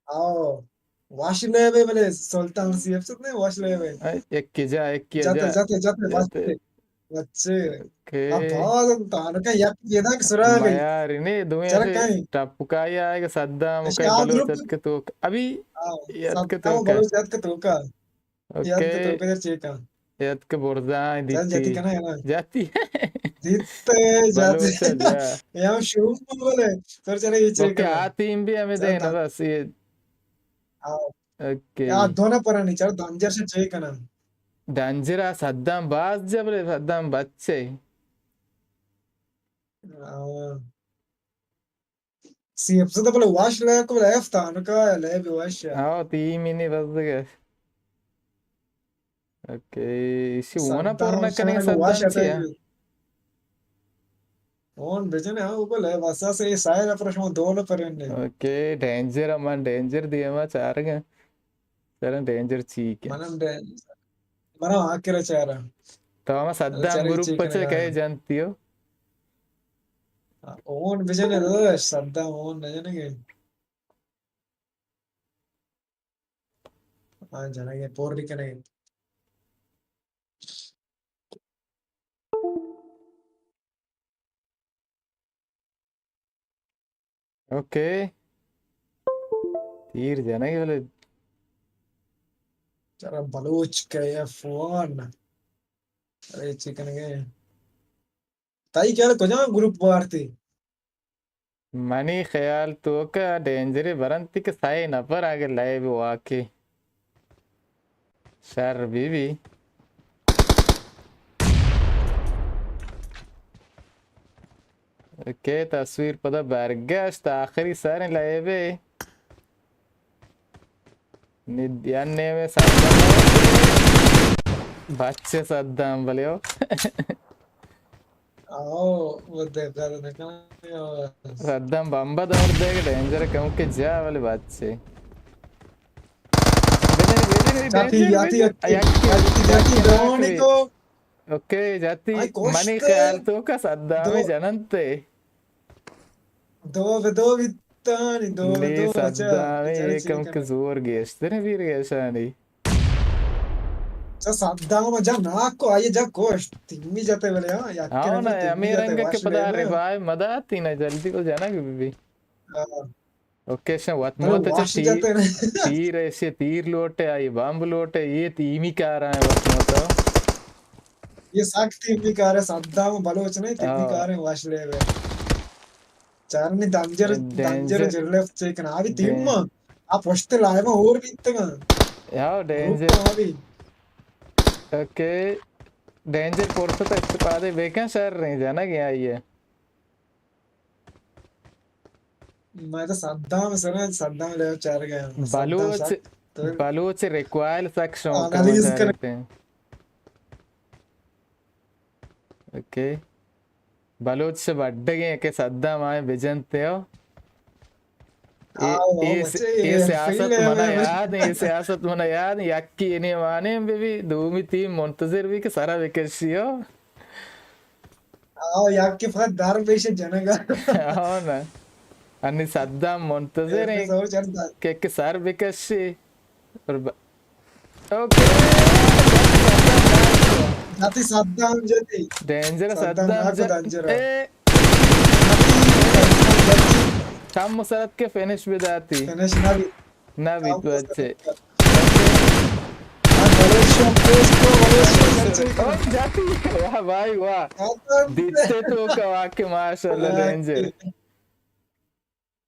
آو۔ واش لیبے بلے سلطان سی ایف ست نے واش لیبے۔ اے، یک کے جا، یک کے جاتے، جا۔ جاتے، جاتے، جاتے۔ بس۔ بچے۔ اوکے۔ اب باز تانکہ یک پیدا کہ سراغ ای۔ میار نے دوئیں چرا سے کہیں؟ ٹپکائی آئے کہ صدام اچھا، کئی آ بلوچ گروپ۔ ات کے تو ابھی آ، یاد کے صدام تو کا۔ بلوچ ات کے تو کا۔ یاد کے اوکے۔ تو کا چیک آ۔ یاد کے برزا دی جاتی تھی۔ کنا ہے نا؟ جاتی۔ دیتے جاتی۔ بلوچ جا۔ یا شروع بولے۔ تو چرا یہ چیک اوکے، آ۔ آ تیم بھی ہمیں دینا بس یہ۔ آ۔ اوکے۔ یا دو نفرانی چار دنجر سے چے کنن۔ دنجر آ صدام باز جبرے صدام بچے۔ آ۔ سی ایف سے تو بلے واش لے کو بلے افتان کا لے بھی واش۔ ہاں، تین منی بس گئے۔ اوکے، اسی اونا پر صدام نہ کریں حسین کو واش صدام سے۔ اٹیک۔ اون بجن ہاں اوپر لے بس سے سائے پر شما دو نفر نے۔ اوکے، ڈینجر من ڈینجر دیما چارگا۔ چرا ڈینجر چی کے؟ منم ڈینجر۔ منا آکر چارا۔ تو ہم صدام چارے گروپ چیک پچے کرے کہے گا۔ جانتی ہو؟ اون بجن ہے صدام اون نہ جنگے۔ ہاں، جنگے، پور بھی کنگے۔ اوکے۔ تیر جنگ ولے۔ چرا بلوچ کے ایف ون۔ ارے چی کنگے؟ تائی خیال کجام گروپ وارتی؟ منی خیال توکا ڈینجرے برنتی کہ سئے نفر آگے لائیو واقعی شر بی بی۔ کہ تصویر پدا برگشت آخری سر لائیوے۔ نی-، یا نیمے صدام۔ بچے صدام بلے ہو۔ آؤ، وہ دے کر نکنا۔ صدام بمبا دور دے کہ ڈینجر کم کے جا بلے بچے۔ جاتی، جاتی، جاتی، جاتی، جاتی، جاتی، جاتی، جاتی، جاتی، اوکے، جاتی، آئی منی کوشتے۔ خیال توکا صدام دو۔ جننتے۔ دو بہ دو بیتانی، دو بہ نی دو، بچا، صدام بچارے چی کم کہ کنن۔ زور گیشتر بیر گیشانی۔ چا صدام جا ناکو، آئی جا کوشت، تیمی جاتے بلے، ہاں، یا آؤ نا، ہمیں رنگ کے پدا ریوائیو مداتی نا، جلدی کو جانا کہ بی بی۔ ہاں۔ اوکے، شن وت بلے موت چا واش تیر، جاتے نا۔ تیر ایشی تیر لوٹے، آئی بمب لوٹے، یہ تیمی کار ہیں وت موت۔ یہ سخت تیمی کار ہے، صدام بلوچ نہیں، تیمی ہاں۔ کار ہے، واش لے وے۔ چارنی دنجر، دنجر۔ دنجر جلف چیکن، آوی تیم، آ پشت لائے ما اور بیتگا۔ یاو، ڈینجر۔ گروپ آوی۔ اوکے، ڈینجر فرصت استفادہ بیکن شر نہیں جانا گیا یہ۔ میں تو صدام سر، صدام لے چار گیا۔ بلوچ، بلوچ ریکوائل سک شوق انالیز کر۔ اوکے۔ بلوچ سے بڈگیں کہ صدام آئے بجنتے ہو۔ اے، آؤ، اے، بچے، اے اے سیاست فیل ہے منا میں۔ یاد ہے، اے سیاست منا یاد ہے، یکی انے مانے بی بی، دومی تیم منتظر بی کہ سرا بکشی ہو۔ آؤ، یکی فقط در بیش جنگا۔ آؤ نا۔ انی صدام منتظر اے ہیں سو چند۔ کہ، کہ سر بکشی۔ اور ب-، اوکے۔ جاتی صدام جاتی۔ ڈینجر صدام صدام ناکو جا-، دنجر۔ اے۔ کم مسرت کے فنش بداتی۔ فنش نہ بی۔ نہ بی تو اچھے۔ ہاں، بلوچ شو، بلوچ شو، بلوچ شو، بلوچ شو۔ او، جاتی۔ واہ بھائی، واہ۔ دیتے تو کا واقعی ماشاءاللہ ڈینجر۔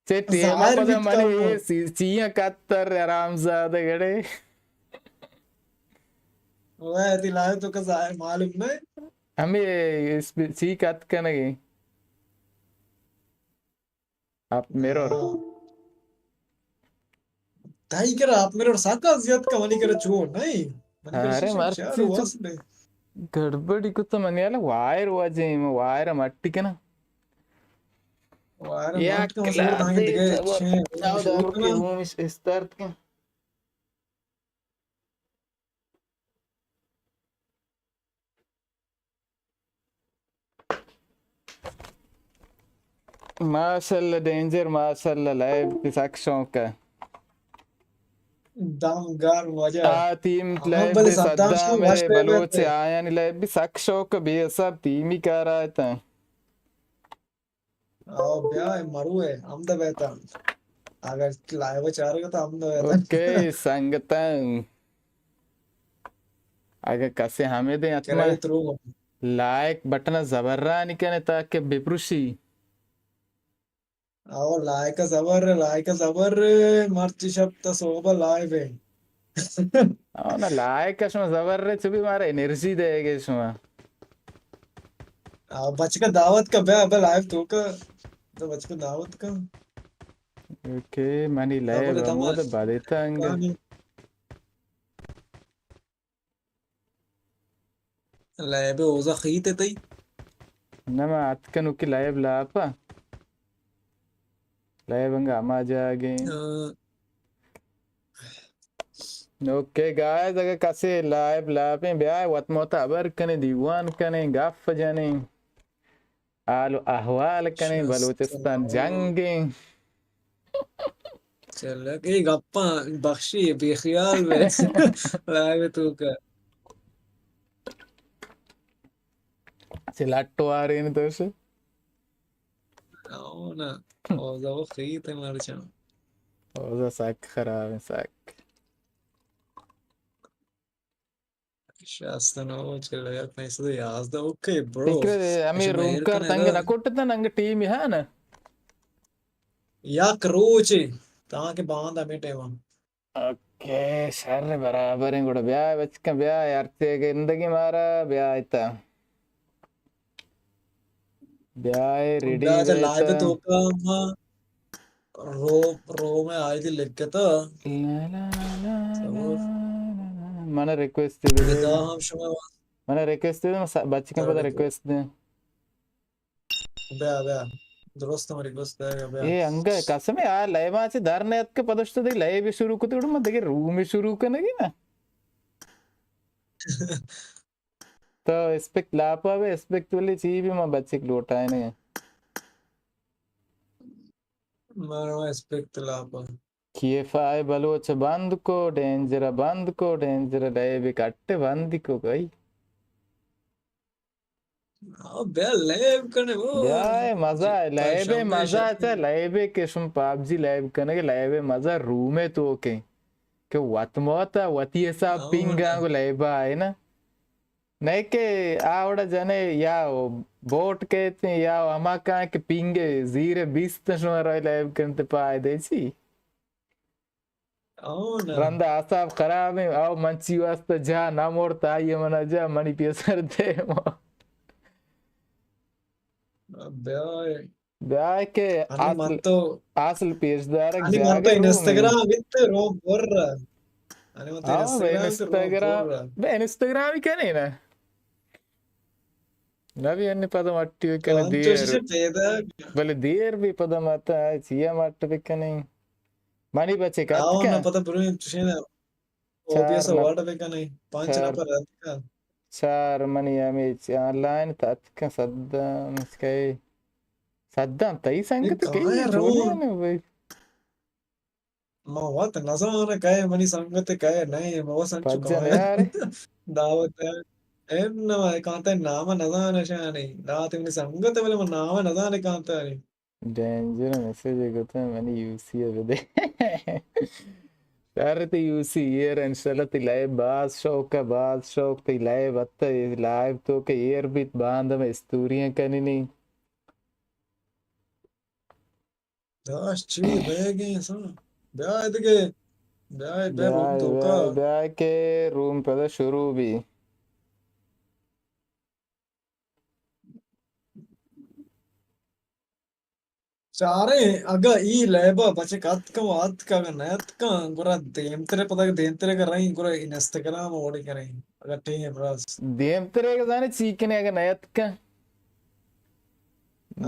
چے ٹیم ءَ پدا منی اے سی-، چیاں کتر حرام زادہ گڑے۔ وہ تئی لائیو تو کا ظاہر معلوم نہ۔ ہمیں اس پہ چی کت کنگے۔ آپ میرور۔ ہاں۔ تئی کرا آپ میرور ساکا زیاد کا منی کرا چو نہیں۔ منی کرا ارے شیشہ مرچی چار چو واس نے۔ گڑبڑی کو تو منی والا وائر واجے، میں وائر مٹی کنا۔ وائر یک مٹ کم زور دانگے کلاسے دگہ صبر۔ چھ چاو دور کے وہ مش استارت کے۔ ماشاءاللہ ڈینجر، ماشاءاللہ لائیو بھی سک شوق ہے۔ دم گرم واجہ۔ آ تیم ہاں، لائیو بلے بھی صدام صدام شو ہے، وش پہ بلوچ بہتے۔ آیانی لائیو بھی سک شوق ہے، بے حساب تیمی کار آئے تھے۔ آؤ بیا، اے مرو ہے، ہم دا بیتا۔ اگر لائیو چار گا تو ہم دا بیتا۔ اوکے، سنگتاں۔ اگر کسے ہمیں دیں، حتما کرے ترو۔ لائک بٹن زبرانی کنے تاکہ بپروشی۔ آؤ، لائک زبر، لائک زبر، مرچی شپ تا صحبہ لائیو ہے۔ آؤ نا، لائک شما زبر رہے، چو بھی مارا انرژی دے گے شما۔ آؤ، بچکا دعوت کا بیا، ابے لائیو تو کا، تو بچکا دعوت کا۔ اوکے، منی لائیو زبر تمام۔ ہمود بدیتا انگے۔ لائب اوزا خیت تئی؟ نہ، ما اتکن اوکی لائب لاپا۔ لائب انگا ہما جاگے۔ ہاں۔ اوکے گائز، اگر کسے لائب لاپیں بیائے، وت موت ہبر کنے، دیوان کنے، گپ جنے۔ حال و احوال کنیں، بلوچستان جنگ ایں۔ چلو، اے گپاں بخشی بے خیال بے۔ لائیو تو کا۔ چہ لٹ وارین تو سے۔ آؤ نا، اوزا وہ خیت ہے مرچاں۔ اوزا سک خراب ہے، سک۔ شاستن او چلے پنچ سد یازدہ، اوکے برو۔ فکر ہمیں روم کار تنگ نہ کوٹ تن انگ ٹیم ہاں نا۔ یک روچے، تاکہ باند ہمیں ٹائم۔ اوکے، شر برابر ہیں، گڑا بیا بچکن، بیا یار، تے گندگی مارا، بیا ایتا۔ بیا اے ریڈی بیتا۔ لائیو تو کا ما رو، رو میں آئی دی لکھتا۔ لا لا لا لا لا۔ من ریکویسٹ دے دے۔ ہم شما من ریکویسٹ دے، بچکن پدا ریکویسٹ دے۔ بیا، بیا۔ درست ہم ریکویسٹ دے گا، بیا۔ اے انگا قسم ہے، آ لائیو آ چے در نیت کہ پدشت دی لائیو شروع کتے، گڑا ما دگہ روم شروع کنگی نا۔ تو اسپیکٹ لاپا بے، اسپیکٹ ولی چی بھی ما بچک لوٹائے نہیں۔ مارا اسپیکٹ لاپا۔ کیف آئے بلوچ بند کو، ڈینجر بند کو، ڈینجر لائیو کٹ بند کو گئی۔ آ، بیا لائیو کنے وہ۔ بیا اے مزہ ہے، لائیو مزہ ہے، لائیو کہ شم پابجی لائیو کنے کہ لائیو مزہ روم ہے تو کے۔ کہ وت موت وتی حساب پنگا کو لائیو آئے نا۔ نہیں کہ آ وڑا جنے یا بوٹ کہتے ہیں یا ہما کہاں کہ پنگے زیر بیست شما روی لائیو کنتے پائے دے چی۔ رند اعصاب خراب ہیں، او من چی واسطہ جا نہ مرت، آئی من جا منی پیسر دے۔ بیا کہ انی من اصل، تو اصل پیش دارگ انی من تو جاگہ روم ہے۔ انسٹاگرام بیت روم پر۔ انی من تو ہاں، انسٹاگرام بیت روم انسٹاگرام، پر۔ بے انسٹاگرام ہی کنے نا۔ نہ بھی انی پدا مٹی کنے تو دیر۔ بلے دیر بھی پدا مت ہے، چیا مٹ بکنے۔ منی بچے آؤ نا، کتکا۔ پدا برو چشین۔ چار اوبیس نپ-، وارڈ بہ کنئے، پنچ چار، نفر اتکا۔ چار منی ہمے چ-، آن لائن تہ اتکاں صدام، اسکے صدام تئی سنگت کئی کائے چونی رو؟ آنے بھائی؟ ما وت نزاناں کئے منی سنگت کئے نئے، ما وت سنچو پجن کائے یار۔ دعوت ہے۔ ایم نہ کانتا نام نزاناں شانی۔ دعوت منی سنگت بلے من نام نزاناں کانتا۔ ڈینجر میسج ء گوتہ منی یو سی ء بدے۔ شر تئی یو سی ایر انشاءاللہ تئی لائیو باز شوق ء، باز شوق تئی لائیو اتہ، لائیو تو کہ ایر بیت باند ہم استوریاں کننی۔ داش چی بیگیں سا؟ بیا دگہ، بیا، بیا روم بیا، توکا۔ بیا، بیا کہ روم پدا شروع بی۔ چاریں، اگاں ای لیب ء بچک اتکاں و اتک، اگاں نہ اتکاں، گڑا دیمتر ء پدا دیمتر ء رئیں، گڑا انسٹاگرام ء وڑے کنیں، اگاں ٹیم رست۔ دیمتر ء زانے چی کنیں، اگاں نہ اتکاں؟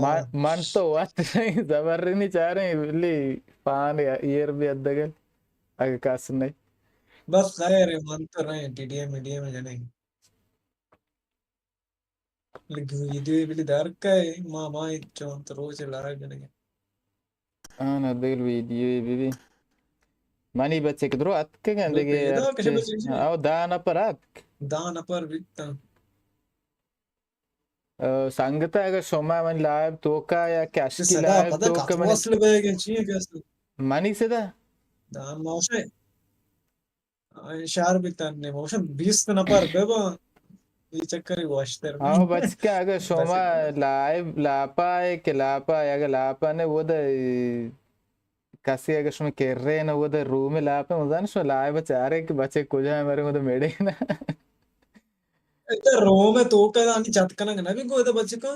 من، ہاں۔ من تو وت رئیں، زبر نی چاریں، بلی پان ایر بی ادگل، اگاں کس نہ۔ بس خیر ء، من تو رئیں، T D M, T D M جنیں۔ لگی ویڈیو بلی در کئے، ما، ما چون تو روچ لائیو جنگے۔ آ، نہ دگل ویڈیو بی بی۔ منی بچک درو اتکگن دگہ پیدا کشے اتک۔ بچے جی۔ او دہ نفر اتک۔ دہ نفر بیتن۔ او، سنگت اگر شما من لائیو توکا یا کشکی صدا لائیو پدا توکا کت من وصل بے گئے چیئے کیسے؟ منی صدا؟ دان ماشے۔ آ، شہر بیتن نے، موشن بیست نفر ببا، یہ چکر ہی واشتر۔ ہاں، بچکا، اگر شما بس۔ لائیو لاپا ہے کہ لاپا ہے، اگر لاپا نے، وہ دے کسی اگر شما کرے نا، وہ دے روم لاپا، مزان شما لائیو چارے کہ بچے کجا ہے، مرے وہ دے میڑے نا۔ اچھا، روم ہے تو کہا نہیں چت کنگ نہ بھی کوئی تو بچکا؟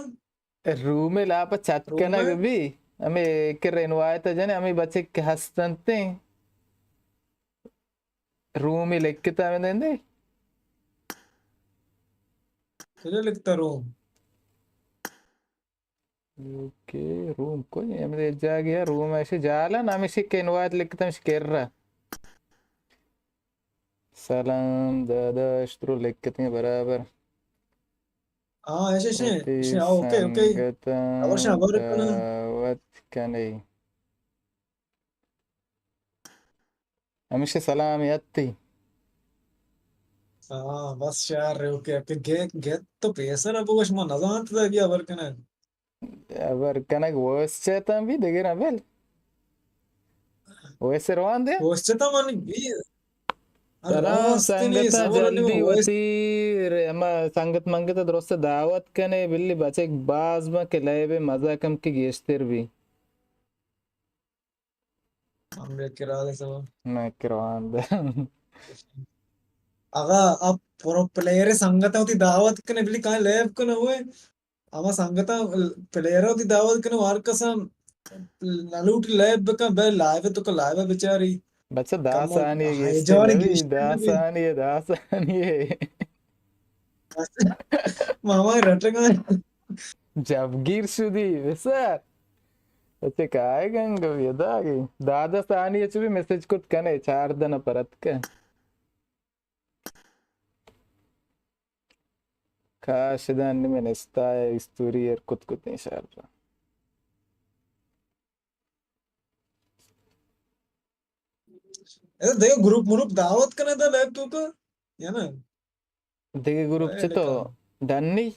روم لاپ چت کنگ بی، ہمے کہ رنوایت جنے، ہمے بچک کہ ہستنتیں۔ روم لکھتا میں دیں دے۔ کجا لکھتا روم؟ اوکے، روم کوئی ہمے جاگہ روم ایسے جالا نام ایسے کہ انوائٹ لکھتا میں کر رہا۔ سلام دادا، اشترو لکھتے ہیں برابر۔ ہاں، ایسے، ایسے، وتی ایسے، ہاں، اوکے، اوکے۔ سنگتاں خبر شاں، خبر کناں۔ دعوت کنے۔ ہمیشہ سلام یتی۔ ہاں، بس شہر رہے، اوکے، اوکے۔ گیت، گیت تو پیسر ابو گوش ما نزانت دا بیا خبر کناں۔ ہبر کنگ وائس چیتاں بی دگراں بل۔ وائس روان دے۔ وائس چیتاں من بی۔ سلام سنگتاں، جلدی وتی ر-، ہما سنگت منگت ءَ درست دعوت کنے، بلی بچک باز بن کہ لائب ءِ مزہ کم کہ گیشتر بی۔ ہم یک کرا دے سبا۔ نہ کران دے۔ اگا اب پرو پلیئر سنگت وتی دعوت کنے، بلی کائیں لائب کنے ہوئے۔ ہما سنگتاں پلیئر وتی دعوت کنے، ہر کساں نہ لوٹی لائب بکن، بے لائب تو کہ لائب بچاری۔ بچہ دہ ثانیہ گیشتر نبی، دہ ثانیہ، دہ ثانیہ۔ ماما رٹگا۔ جبگیر شدی، بسر۔ اچھا، کائے گنگ بی ادا گی۔ دہ دہ ثانیہ چو بی میسج کت کنے، چاردہ نفر اتکہ۔ کاش دان نمے نستا ہے، استوری ایر کت کتیں شار۔ اے دگہ گروپ مروپ دعوت کنے دا لیب تو کا؟ یا نا؟ دگہ گروپ چہ تو؟ ڈنی؟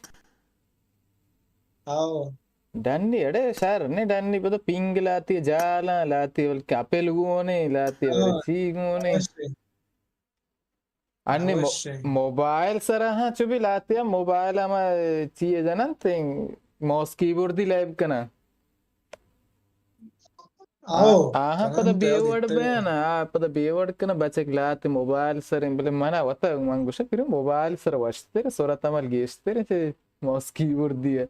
آؤ۔ ڈنی، اڑے شہر نے ڈنی، پتہ پینگ لاتی، جالاں لاتی، بلکہ اپل گونے لاتی، بلکہ چی گونے۔ انی مو-، موبائل سرا ہاں چو بی لاتی ہم موبائل ہما چیئے جنن تیں ماؤس کیبورڈی لیب کنن۔ آؤ، آ-، آہاں پدا بے وڑ بیان، آ پدا بے وڑ کنن بچک لاتی موبائل سریں، بلے منا وتا من گوشا پھر موبائل سر وشتر، سرعت عمل گیشتر چہ ماؤس کیبورڈی ہے۔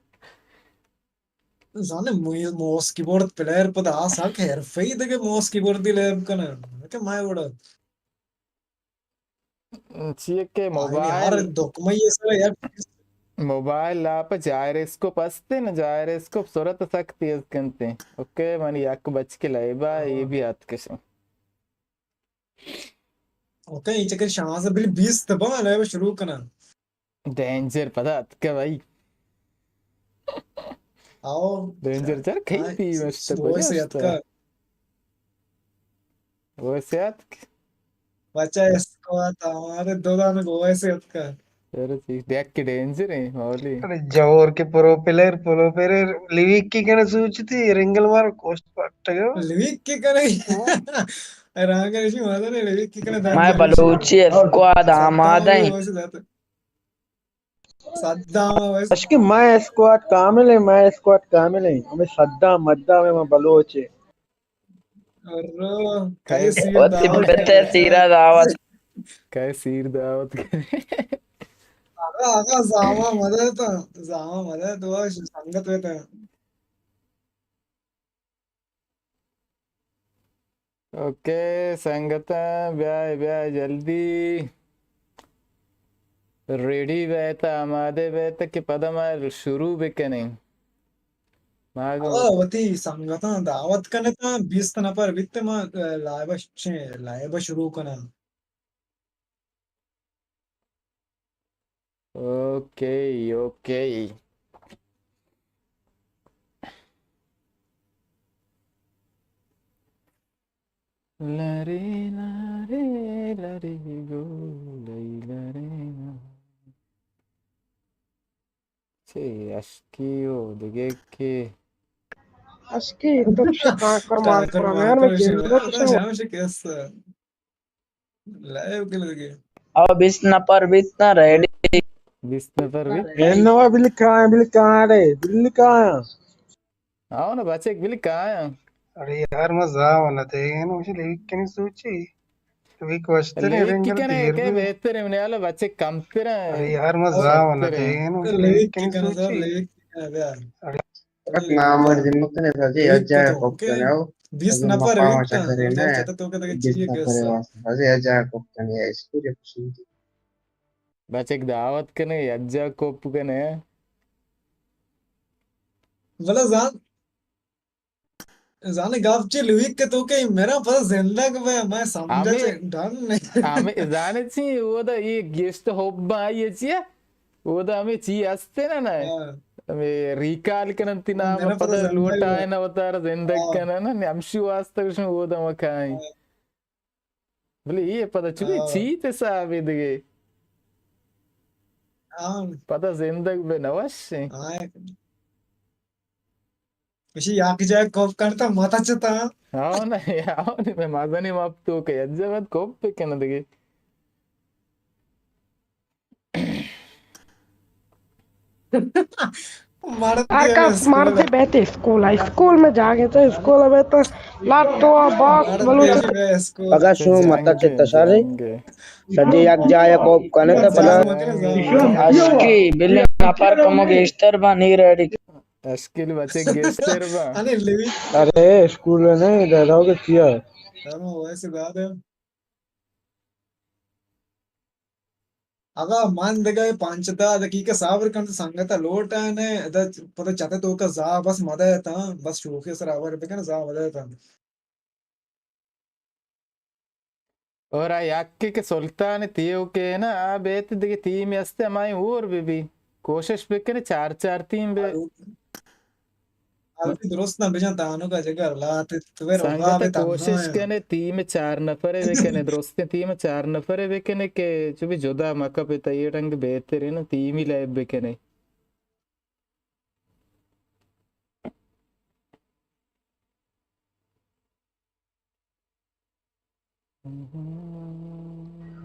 زانے مو-، ماؤس کیبورڈ پلیئر پدا آ سک حرفہ‌ای دگہ ماؤس کیبورڈی لیب کنن۔ کہ مائے وڑا چیئے کہ آئی موبائل، ہر دکمہ یہ سر یک موبائل لاپ جائرسکوپ ہستے نا، جائرسکوپ سرعت سک تیز کنتے۔ اوکے، منی یک بچ کے لائبا، یہ بھی ہاتھ کشیں۔ اوکے، یہ چکر شانزدہ بل بیست با لائب شروع کنن۔ ڈینجر پدا اتکہ بھائی۔ آؤ۔ ڈینجر چر کئی آئی، ٹیم است وائس کجا اتکہ۔ وائس اتک۔ بچہ اسکواڈ ہمارے دو دانے کو وائس اتکہ۔ ارے چیز دیکھ کے ڈینجر ہیں، مولی۔ ارے جوہر کے پرو پلیئر، پرو پلیئر لیویک کی کنے سوچتی، رنگل مار کوسٹ پٹگا۔ لیویک کی کنے؟ ہاں۔ رانگل شی مادر لیویک کی کنے۔ مئے بلوچی اسکواڈ آمادہ ہیں۔ صدام ویس۔ اشکی مئے اسکواڈ کامل ہیں، مئے اسکواڈ کامل ہیں۔ ہمیں صدام مدام ہے، ہمیں بلوچ ہے۔ ارو، کئی سیر وتی دعوت بتے کرے۔ سیرا دعوت۔ کئی سیر دعوت کرے۔ آقا، آقا، زاما مدد تا، زاما مدد تو سنگت بیتا۔ اوکے سنگتاں، بیائے، بیائے جلدی ریڈی بیت، آمادہ بیت کہ پدا ما شروع بکنیں۔ ما گو- آ، وتی سنگتاں دعوت کنتاں، بیست نفر بیت ما، ا، لائب ش-، لائب شروع کناں۔ Okay, okay. لری لری لری گو لئی لری نا۔ چے اشکی و دگہ کہ اشکی تو شکا کرمان کرمان میں جنت شو۔ جام شکست۔ لائیو کل دگہ۔ او بیست نفر بیت نا ریڈی۔ بیست نفر بیت۔ اے نوا بل کائیں، بل کائیں رے، بل کائیں۔ آؤ نا بچک بل کائیں۔ ارے یار ما زاو نہ تھے، نو مجھے لیوک کنی سوچی۔ لیوک وشتر ہے، لیوک رنگل کنے تیر کے بھی۔ بہتر ہے، منی حالا بچک کم تر ہیں۔ ارے یار ما زاو نہ تھے، نو مجھے لیوک کنی سوچی۔ ارے فقط نام اور ذمہ کنے سازی اجا کوپ کنے او۔ بیست نفر مقام بیت، چکر ہے نا۔ بیست نفر واسطہ سازی اجا کوپ کنے، اسکول خوشی۔ بچک دعوت کنے، اجا کوپ کنے۔ بلا زان، زانے گپ چے لیوک کہ تو کہ میرا پس زندگ بے، میں سمجھا ہمیں، چے ڈن نہیں۔ ہمیں زانے چی، وہ دا یہ گیشت حب آئی ہے چی ہے؟ اودا ہمے چی ہستے نا، نا؟ ہاں۔ ہمے ریکال کنن تی نام میرا پدا پدا زندگ لوٹائے ہے۔ نا وتارا زندگ ہاں۔ کنن نا، ہمشی واسطہ گوشن اودا مکائیں۔ ہاں۔ بلے اے پدا چوی ہاں۔ چی تے صاحب دگے؟ ہاں۔ پدا زندگ بے نوش ہیں۔ ہاں۔ گوشی، یک جاہ کوپ کنتا، متا چتا۔ ہاں نا، ہاں نا، مزنیں مپ تو کہ یک جاہ کوپ بکن دگہ۔ ہر کس مرد بیت اسکول ءَ۔ اسکول ءَ، اسکول ءَ بیت۔ لاتو باکس بلوچ۔ اگاں شما متا چتا شریں، سجے یک جاہ ءَ کوپ کنت پدا۔ اشکی بلے نفر کمو گیشتر با نی ریڈی۔ اشکیل بچے گیشتر با۔ ارے اسکول ءَ نہ، دادا کے کیا؟ اگاں من دگہ پنچ دہ دقیقہ صبر کنت، سنگت ءَ لوٹ ءَ نہ، ادا پدا چت ءِ توک ءَ زاہ بس مدہ اتاں، بس شوخی ءِ سر ءَ ہبر بکن، زاہ مدہ اتاں۔ اور آ یکے کہ سلطان تیوکے نا، آ بیت دگہ ٹیم است، ہمائی اور بہ بی۔ کوشش بکنے چار چار ٹیم بہ۔ آ، درست نہ بجن تانو کا جگہ لات تو بیر سنگت، کوشش کنے ٹیم چار نفرے بکنے، درستیں ٹیم چار نفرے بکنے کہ چو بی جدا مکپ تئی رنگ بہترین ٹیمی لیب بکنے۔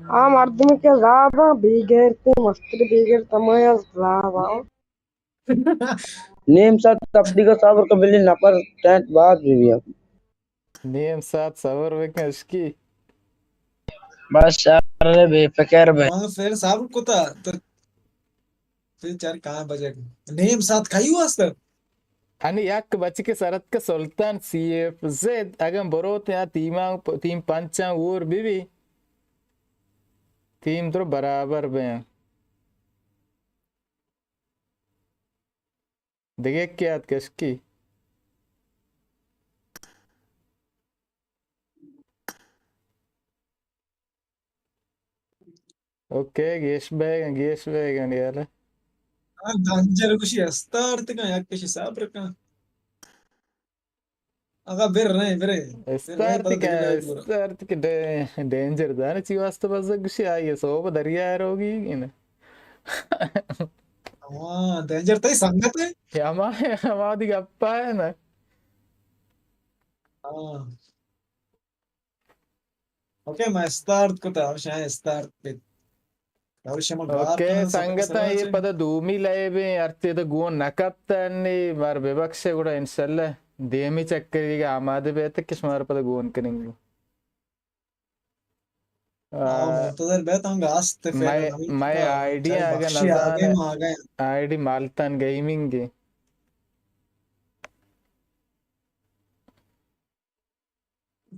آ مردم کہ زابا بی غیرتے، مستر بی غیرت ہمایا زابا۔ نیم ساعت تبلیغ صبر کن بلے نفر ٹینٹ باز بی بیا۔ نیم ساعت صبر بکن اشکی۔ بس شر بے فکر بے۔ من پھر صبر کتا تو پھر چار کہاں بجے نیم ساعت کئی واسطہ؟ ہنی یک بچکے سرت کہ سلطان سی ایف زد اگاں بروت یا ٹیماں، ٹیم پنچاں اور بی بی، ٹیم درو برابر بیں۔ دگہ کئے آتک اشکی؟ اوکے، گیش بیگ، گیش بیگ یار۔ آ، دنجر گوشی استارت کن، یک کشی صبر کن۔ آقا بر رہے، برے۔ استارت کن، استارت کن، ڈے-، ڈینجر دانے چی واسطہ بزگ گوشی، آئی سوب دریا روگی، انہ۔ ہاں، ڈینجر تئی سنگت ہے؟ ہما، ہما دی گپا ہے نا۔ ہاں۔ اوکے، ما استارت کتا، ہمشہ استارت بیت۔ اوکے، سنگتاں، اے پدا دومی لیب ایں، ہرچی تو گون نہ کپتہ انی، مار ببخشے گڑا انشاءاللہ دیمی چکریگا آمادہ بیت کہ شمار پدا گون کنیں گے۔ آ، منتظر بیت ہم گاست مئے، مئے آئی ڈی اگہ نزانے، آئی ڈی مالتان گیمنگ ایں۔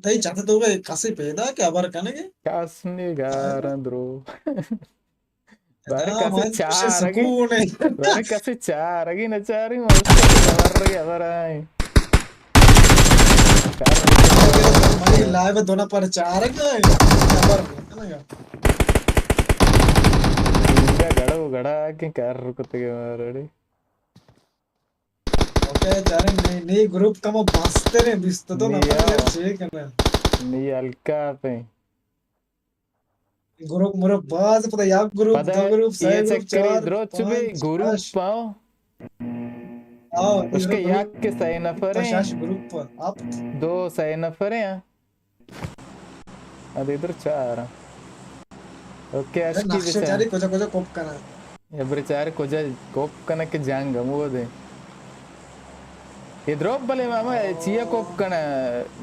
تئی چت تو کسے پیدا کہ ہبر کنگے؟ کس نی گاراں درو۔ بارے کسے چارگی، بارے کسے چارگی نہ چاری، مشکل خبر رگی ہبر آئیں۔ منی لائیو دو نفر چارگ ءَ ہبر کنگا۔ گڑو گڑا کہ کر کتگے مارڑی۔ اوکے، چاریں نی، نی گروپ کمو بستریں، بیست دو نفر یار، چے کناں؟ نی ہلکا پہ۔ گروپ مرو باز، پدا یک گروپ، دو گروپ، سہ گروپ، چار، درو چو بے پانچ، گروپ شش۔ پاؤ۔ آؤ، اس کے یک کے سہ نفر ہیں۔ شش گروپ، ہفت۔ دو سہ نفر ہیں۔ ادے ادھر چار۔ اوکے، اشکی نقشہ بچار۔ چاری کجا کجا کوپ کناں؟ یا بچار کجا کوپ کناں کہ جنگ ہمودے۔ اے دروپ بلے ماما چیا کوپ کناں؟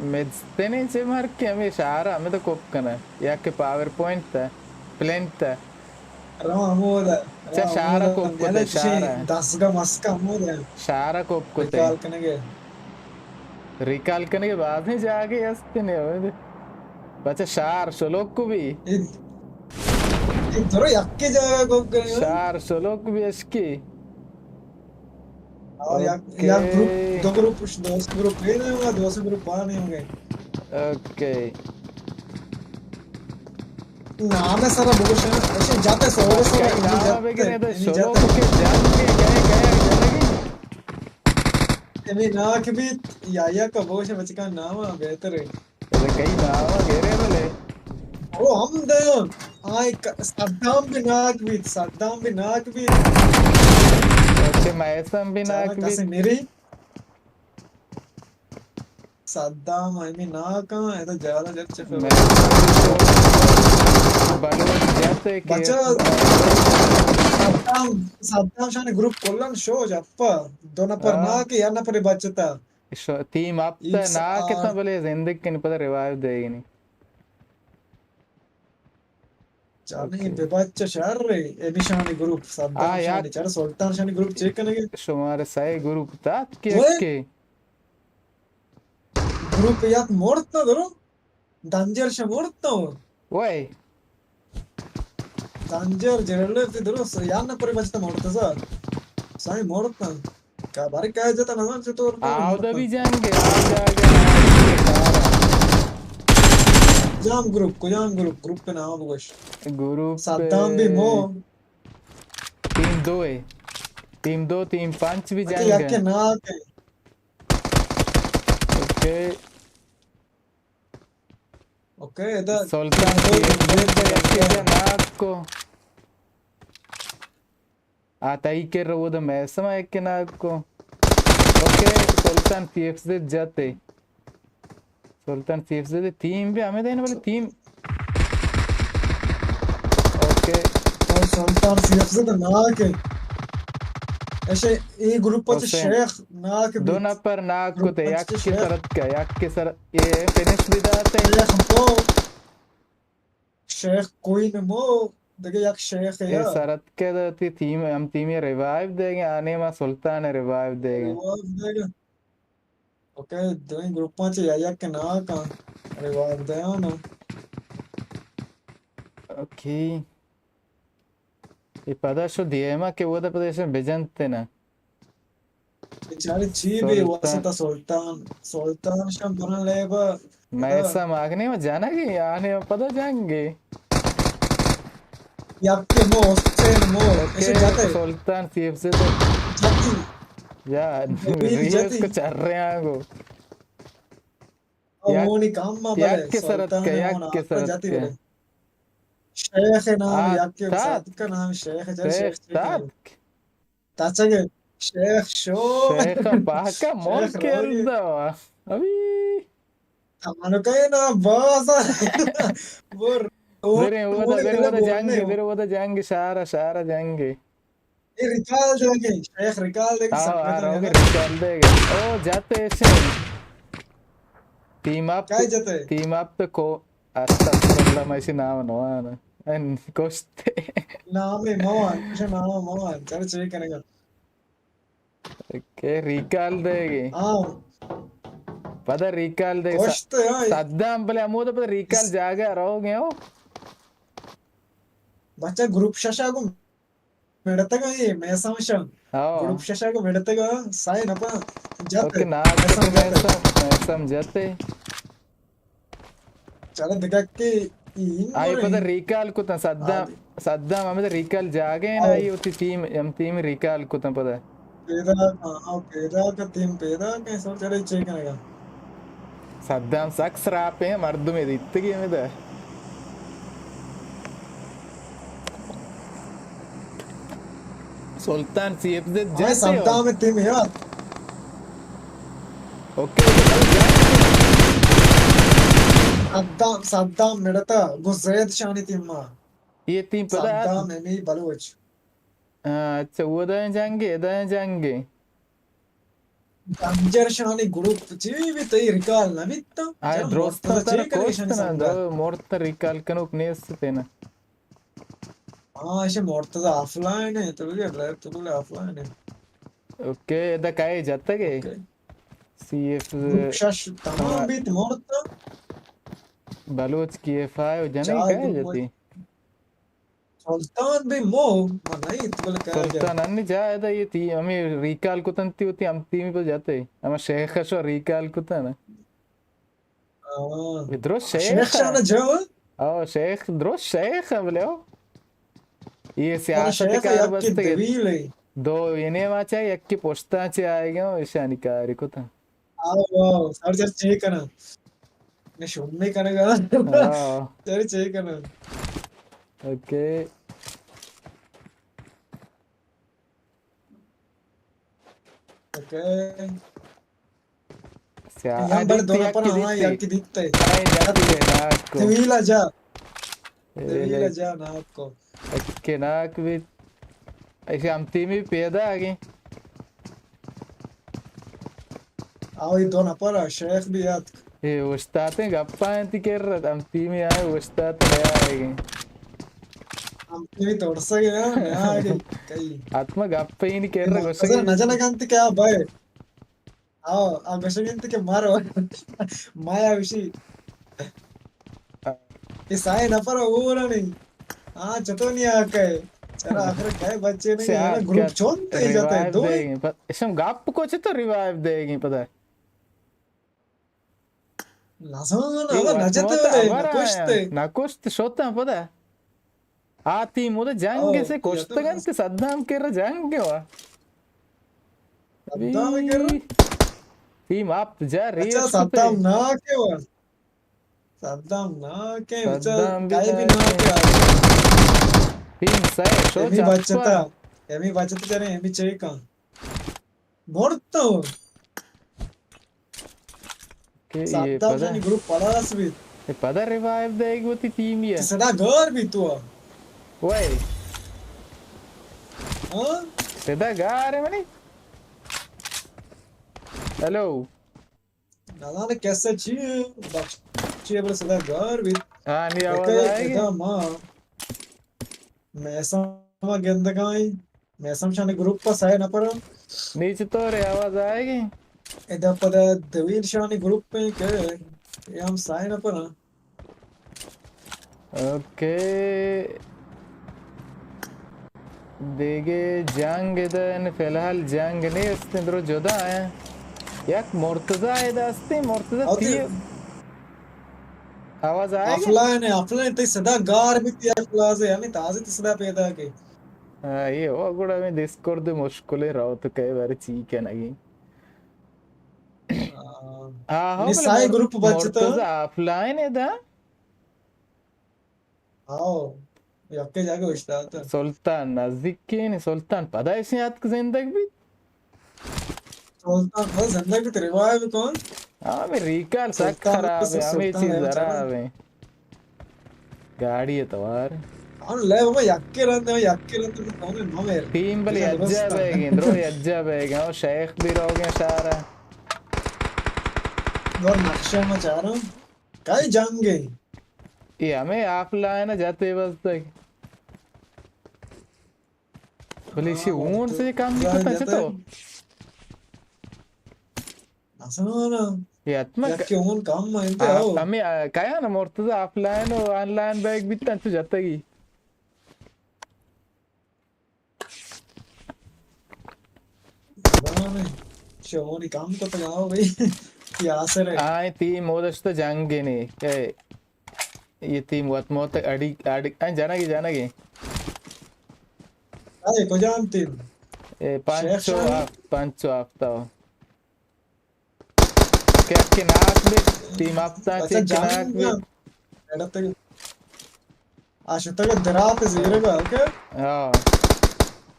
مستنے چے مار کہ ہمیں شہر ہمیں تو کوپ کناں۔ یا کہ پاور پوائنٹ تا، پلینٹ تا۔ رو ہمودا، چہ رو شہر ہمودا، کوپ کتے، یعنی چشیں شہر۔ دستگاہ مسکا ہمودا۔ شہر کوپ کتے۔ ریکال کنگے۔ ریکال کنگے بازیں جاگے است نے۔ بچہ شہر شلوک کو بھی۔ اے، اے درو یکے جاگہ کوپ کنگے۔ شہر شلوک بھی اشکی۔ آ، یک، اوکے۔ یک گروپ، دو گروپ، دو سے گروپ اے نہیں ہوگا، دو سے گروپ آ نہیں ہوگے۔ اوکے۔ نام سرا بگوش، اچھا، جاتے سو، سو، نام بگنے تو شروع کے جان کے گئے، گئے، گئے۔ امی ناک بیت، یا، یا کا بگوش، بچکا نام بہتر ہے۔ اے کئی نام گرے بلے۔ او ہم دے، آئے ک-، صدام بھی ناک بیت، صدام بھی ناک بیت۔ اچھا، میسم بھی ناک بیت۔ کسے میری؟ صدام ہمی ناکاں، ادا جالا جت چہ میں بلوچ جاتے کہ بچا، صدام، صدام شان گروپ کلن شو جپا، دو نفر ہاں۔ ناکے، یا نفر بچتا۔ شو-، تیم اپ تا ایک س-، ناکے آ۔ تا بلے زندگ کنی پدا ریوائیو دے گنی۔ چانے اوکے۔ بے بچ شر رے، اے نشانی گروپ، صدام آ، شانی، یار۔ چرا سلطان شانی گروپ چیک کنگے؟ شمارے سئے گروپ تات کہ اوئے۔ یکے۔ گروپ یک مرت نہ درو، دنجر شہ مرت نہ ہو۔ اوئے۔ دنجر جرلے تی درو، س-، یار نہ پرے بچتا مرت سا۔ سائیں مرت نہ۔ کا بارے کئے جتا نزان چطور تو آودا بھی جنگ ہے، آ جاگہ۔ کجام گروپ، کجام گروپ، گروپ پہ نام بگوش۔ گروپ صدام بھی مو۔ ٹیم دو ہے۔ ٹیم دو، ٹیم پانچ بھی اچھا، جنگ یکے ہے۔ ناک ہے۔ اوکے۔ اوکے، ادا سلطان ٹیم دو، کی ٹیم دو، یکے ناک کو۔ آ تئی کر رو دا میسم ءَ یک ناک کو۔ اوکے، سلطان سی ایف زد جاتے۔ سلطان سی ایف زد ٹیم بھی ہمیں دین، بلے ٹیم۔ اوکے۔ اور سلطان سی ایف زد ناک ہے۔ ایسے اے گروپ پچ حسین۔ شیخ ناک دو بیت۔ نفر ناک کو تے، یک کے سرت کا، یک کے سر، اے فنش بھی داتے۔ شیخ مو۔ شیخ کوئی نمو، دگہ یک شیخ اے یا۔ سرت کے داتی ٹیم، ہم ٹیمی ریوائیو دے گے، آنے ما سلطان ریوائیو دے گے۔ ریوائیو دے گے۔ اوکے، دوئیں گروپاں چہ یا یک ناکاں ریوائیو دیانا۔ اوکے۔ اے پدا شو دیما کہ ودا پدا ایشاں بجنت نا۔ بیچارے چی بی سلطان۔ واسطہ سلطان، سلطان شم برن لیبا۔ میسم آگنے و جنگی، آنے پدا جنگی۔ یک کے مو، حسین مو، اوکے، ایشے جاتے۔ سلطان سی ایف زد۔ جاتی۔ یا، جاتی، ریس جاتی۔ کو چر رہے ہیں گو۔ او یک، ہونی کام ما یک بلے، کے سرت سلطان کے، یک ہونا کے آپ سرت جاتی کے۔ بلے۔ شیخ نام آ، یک کے تات۔ ساتھ کا نام شیخ، چل شیخ شیخ، شیخ تات۔ تاچگے شیخ شو۔ شیخ پاکا مول شیخ کردہ۔ ابھی۔ تمانو کہے نا باز۔ بر۔ برے ودا، برے ودا جنگ، برے ودا جنگ، شارا، شارا جنگ۔ اے ریکال دے گے، شیخ ریکال دے گے، آ، سنگت آ، ہے نا۔ ریکال دے گے۔ او، جاتے ایسے۔ ٹیم اپ، کائے جاتے؟ ٹیم اپ پہ کو، استغفر اللہ، میں اسی نام نوان۔ ان کوشتے۔ نام ہے موان، کچھ نام ہے موان، چل چیک کرے گا۔ اوکے، ریکال دے گے۔ ہاں۔ پدا ریکال دے گے۔ کوشتے، ہاں۔ صدام بلے ہمود پدا ریکال جاگہ رو گے ہو۔ بچہ گروپ ششا کو مڑتگا اے میسم شم۔ ہاں۔ گروپ ششا کو مڑتگا سائے نپا جت۔ اوکے، نا، میسم جت۔ میسم، میسم جت۔ چلو دگہ کہ آئی پدا ریکال کتن صدام، صدام ہمیں ریکال جاگے نا، آئی وتی ٹیم، ہم ٹیم ریکال کتن پدا۔ پیداک، ہاں، پیداک، ٹیم پیداک، سو چلے چیک کنگا۔ صدام سک سراپیں مردمے دیتگی ہمیں دا۔ سلطان سی ایف زد جاتے ہو؟ صدام ٹیم یار۔ اوکے، اوکے، بھائی، جاتے۔ صدام، صدام مڑتا، گو زید شانی ٹیم ما۔ یہ ٹیم پدا صدام امی بلوچ۔ ہاں، اچھا، وہ دا جنگے، دا جنگے۔ دنجر شانی گروپ چی بھی تئی ریکال نہ بیتا۔ آ، درست ترا کوشت نا، درو-، مرت ریکال کنوک نیست تینا۔ ہاں، ایشی مرتضی آف لائن ہے، تو بگے ڈرائیو تو بولے آف لائن ہے۔ اوکے، ادا کائے جتگے؟ اوکے۔ سی ایف گروپ شش تمام بیت مرت۔ بلوچ کی ایف آئی و جنگ کائے جتی؟ سلطان بھی مو، ما نہیں، تو بولے کائے جا۔ سلطان انی جا ادا یہ تی، ہمیں ریکال کتن تی ہوتی، ہم تیمی پر جاتے۔ ہم شیخ شو ریکال کتن۔ ہاں۔ درست شیخ شیخ شاہ جو۔ او، شیخ، درست شیخ بلے او۔ یہ سیاست کار بس تے۔ دو انے ما چاہے، یک کی پشتا چاہے آئے گا، ایشانی کاری کو تا۔ آو، آو، سر چر چے کنا۔ نے شومے کنا گا۔ ہاں۔ سر چے کنا۔ اوکے۔ اوکے۔ سیاہ، ہاں، یان بڑے دیتے، دو نفر یکی ہاں، دیتے۔ یکی دیتے۔ ہاں، یکی دیتے، ناک کو۔ طویل جا۔ اے طویل لے۔ جا، ناک کو۔ یکی ناک بیت۔ ایشی ہم تیمی پیدا آگیں۔ آوئی دو نفر، شیخ بھی آت۔ اے اوشتاتیں گپا انتی کر، ہم تیمی آئے اوشتاتیں نیا آئے گئے۔ ہم تیمی توڑ سکے نا، نیا آئے گئے۔ کئی۔ اتما گپا ہی نہیں کر، گوشگی نہ جنگ انتی کیا بھائی۔ آو، آ گوشگ انت کہ مارو۔ مایا وشی۔ اے سائے نفر اور نہیں۔ ہاں، چتو نہیں آکے۔ چرا آخر کئے بچے نہیں، سیاہ نا گروپ کیا چون تے جاتے، ریوائیو دو دے گی۔ پ-، اسم گپ کو چتو ریوائیو دے گی پتہ۔ نزان، اے اگر وت نجتے موت ولے، ہبر آیا۔ نکشتے۔ نکشت شوتاں پتہ۔ آ تیم اودا جنگ او، سے کشتگ انت، صدام کر جنگ وا۔ صدام کر؟ تیم آپ جا ریس اچھا، صدام نا کے وا۔ صدام نا کے، صدام بھی کائے بھی نا کے۔ تیم سہ شو ہمی چپا۔ بچتا، ہمی بچتا چرے، ہمی چیکاں۔ مرتو۔ کہ اے صدام پدا شانی گروپ پلاس بیت۔ اے پدا ریوائیو دے گوتی تیمی ہے۔ صدا گار بیت تو۔ وای۔ ہاں؟ صدا گار ہے منی۔ ہیلو۔ نزانے کیسے چی ہے؟ بخشی ہے بلے صدا گار بیت۔ ہاں، نی آواز آئے گی۔ ادا ما میسم گندگائیں۔ میسم شانی گروپ پہ سئے نفر۔ نیچ تو رے آواز آئے گی۔ ادا پدا دویل شانی گروپ پہ کہ یہ ہم سئے نفر۔ اوکے۔ دیگے جنگ ادا فی الحال جنگ نیست، درو جدا ہیں۔ یک مرتضی ادا استے، مرتضی آتے۔ تی آواز آئے گا؟ آفلائن ہے، آفلائن تے صدا گار بیتی آفلائن ہے، یعنی تازہ تے صدا پیدا کے۔ ہاں، یہ ہو گڑا میں ڈسکورڈ مشکل ہے، رو تو کئی بار چی کنگی۔ ہاں۔ ہاں، ہو یعنی بلے سائے مر-، گروپ بچتا۔ مرتضی آفلائن ہے دا؟ آؤ، یکے جاگہ اوشتاتہ۔ سلطان نزدیکیں، سلطان پدا ایشی اتک زندگ بیت۔ سلطان پدا زندگ بیت، ریوائیو کن۔ ہاں، ہمیں ریکال سک سلطان خراب ہے، ہمیں سلطان چیز ہے، خراب ہے۔ گاڑی ہے توار۔ ہاں، لے بابا، یکے رند ہے، یکے رند ہے، تو کون ہے، نہ میر۔ ٹیم بلے اجا بیگیں، درو اجا بیگیں، او شیخ بھی روگیں شارا۔ اور نقشہ میں چاہ رہا ہوں۔ کئی جنگ ہے؟ یہ ہمیں آف لائن جاتے بس تک۔ بلے ایشی ہاں، اون تو سے کم نہیں کرتا جاتے۔ تو۔ نسانا۔ یہ اتما یکی اون کم ہے، آ، ہمیں، آ، کیا نا مرتضی آف لائن و آن لائن بیگ بیتا تو جاتا گی۔ زانے، شمونی کم کتگ آؤ بھئی۔ یاسر ہے۔ آئیں تیم مودشت جنگ نے۔ اے، یہ تیم وت موت اڑی، اڑی، آئیں جنگی، جنگی۔ اے، کجام تیم؟ اے، پانچو شیخ شاہی؟ آف-، پانچو آفتاب۔ کہ، کہ ناک بیت، تیم ہفتہ اچھا، چے کہ جان ناک بیت۔ ایڑا تک۔ آ شتگ درا پہ زیرگ ءَ، اوکے؟ ہاں۔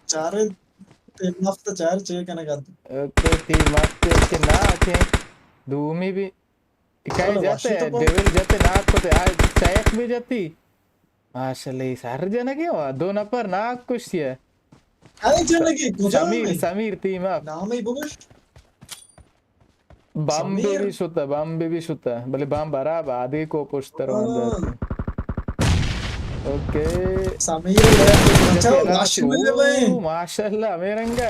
چاریں تیم ہفتہ چار چے کنگ ءَ۔ اوکے، تیم ہفتہ کہ ناکیں دومی بھی۔ کئی چلو، جاتے، واشی تو پا۔ ڈیول جاتے ناک کو تے، آ شیخ بھی جاتی۔ ماشاءاللہ، یہ سر جنگے ہوا، دو نفر ناک کشتی ہے۔ اے جنگی، کجا سمیر، میں؟ سمیر تیم اپ۔ نام ہی بگوش۔ بمب سمیر۔ بھی شتا، بمب بھی شتا۔ بلے بمب برا بادے کو پشتر ہاں۔ بند۔ اوکے۔ سمیر، اچھا، لاشن ملے بھائی۔ او، ماشاءاللہ، ہمیں رنگا۔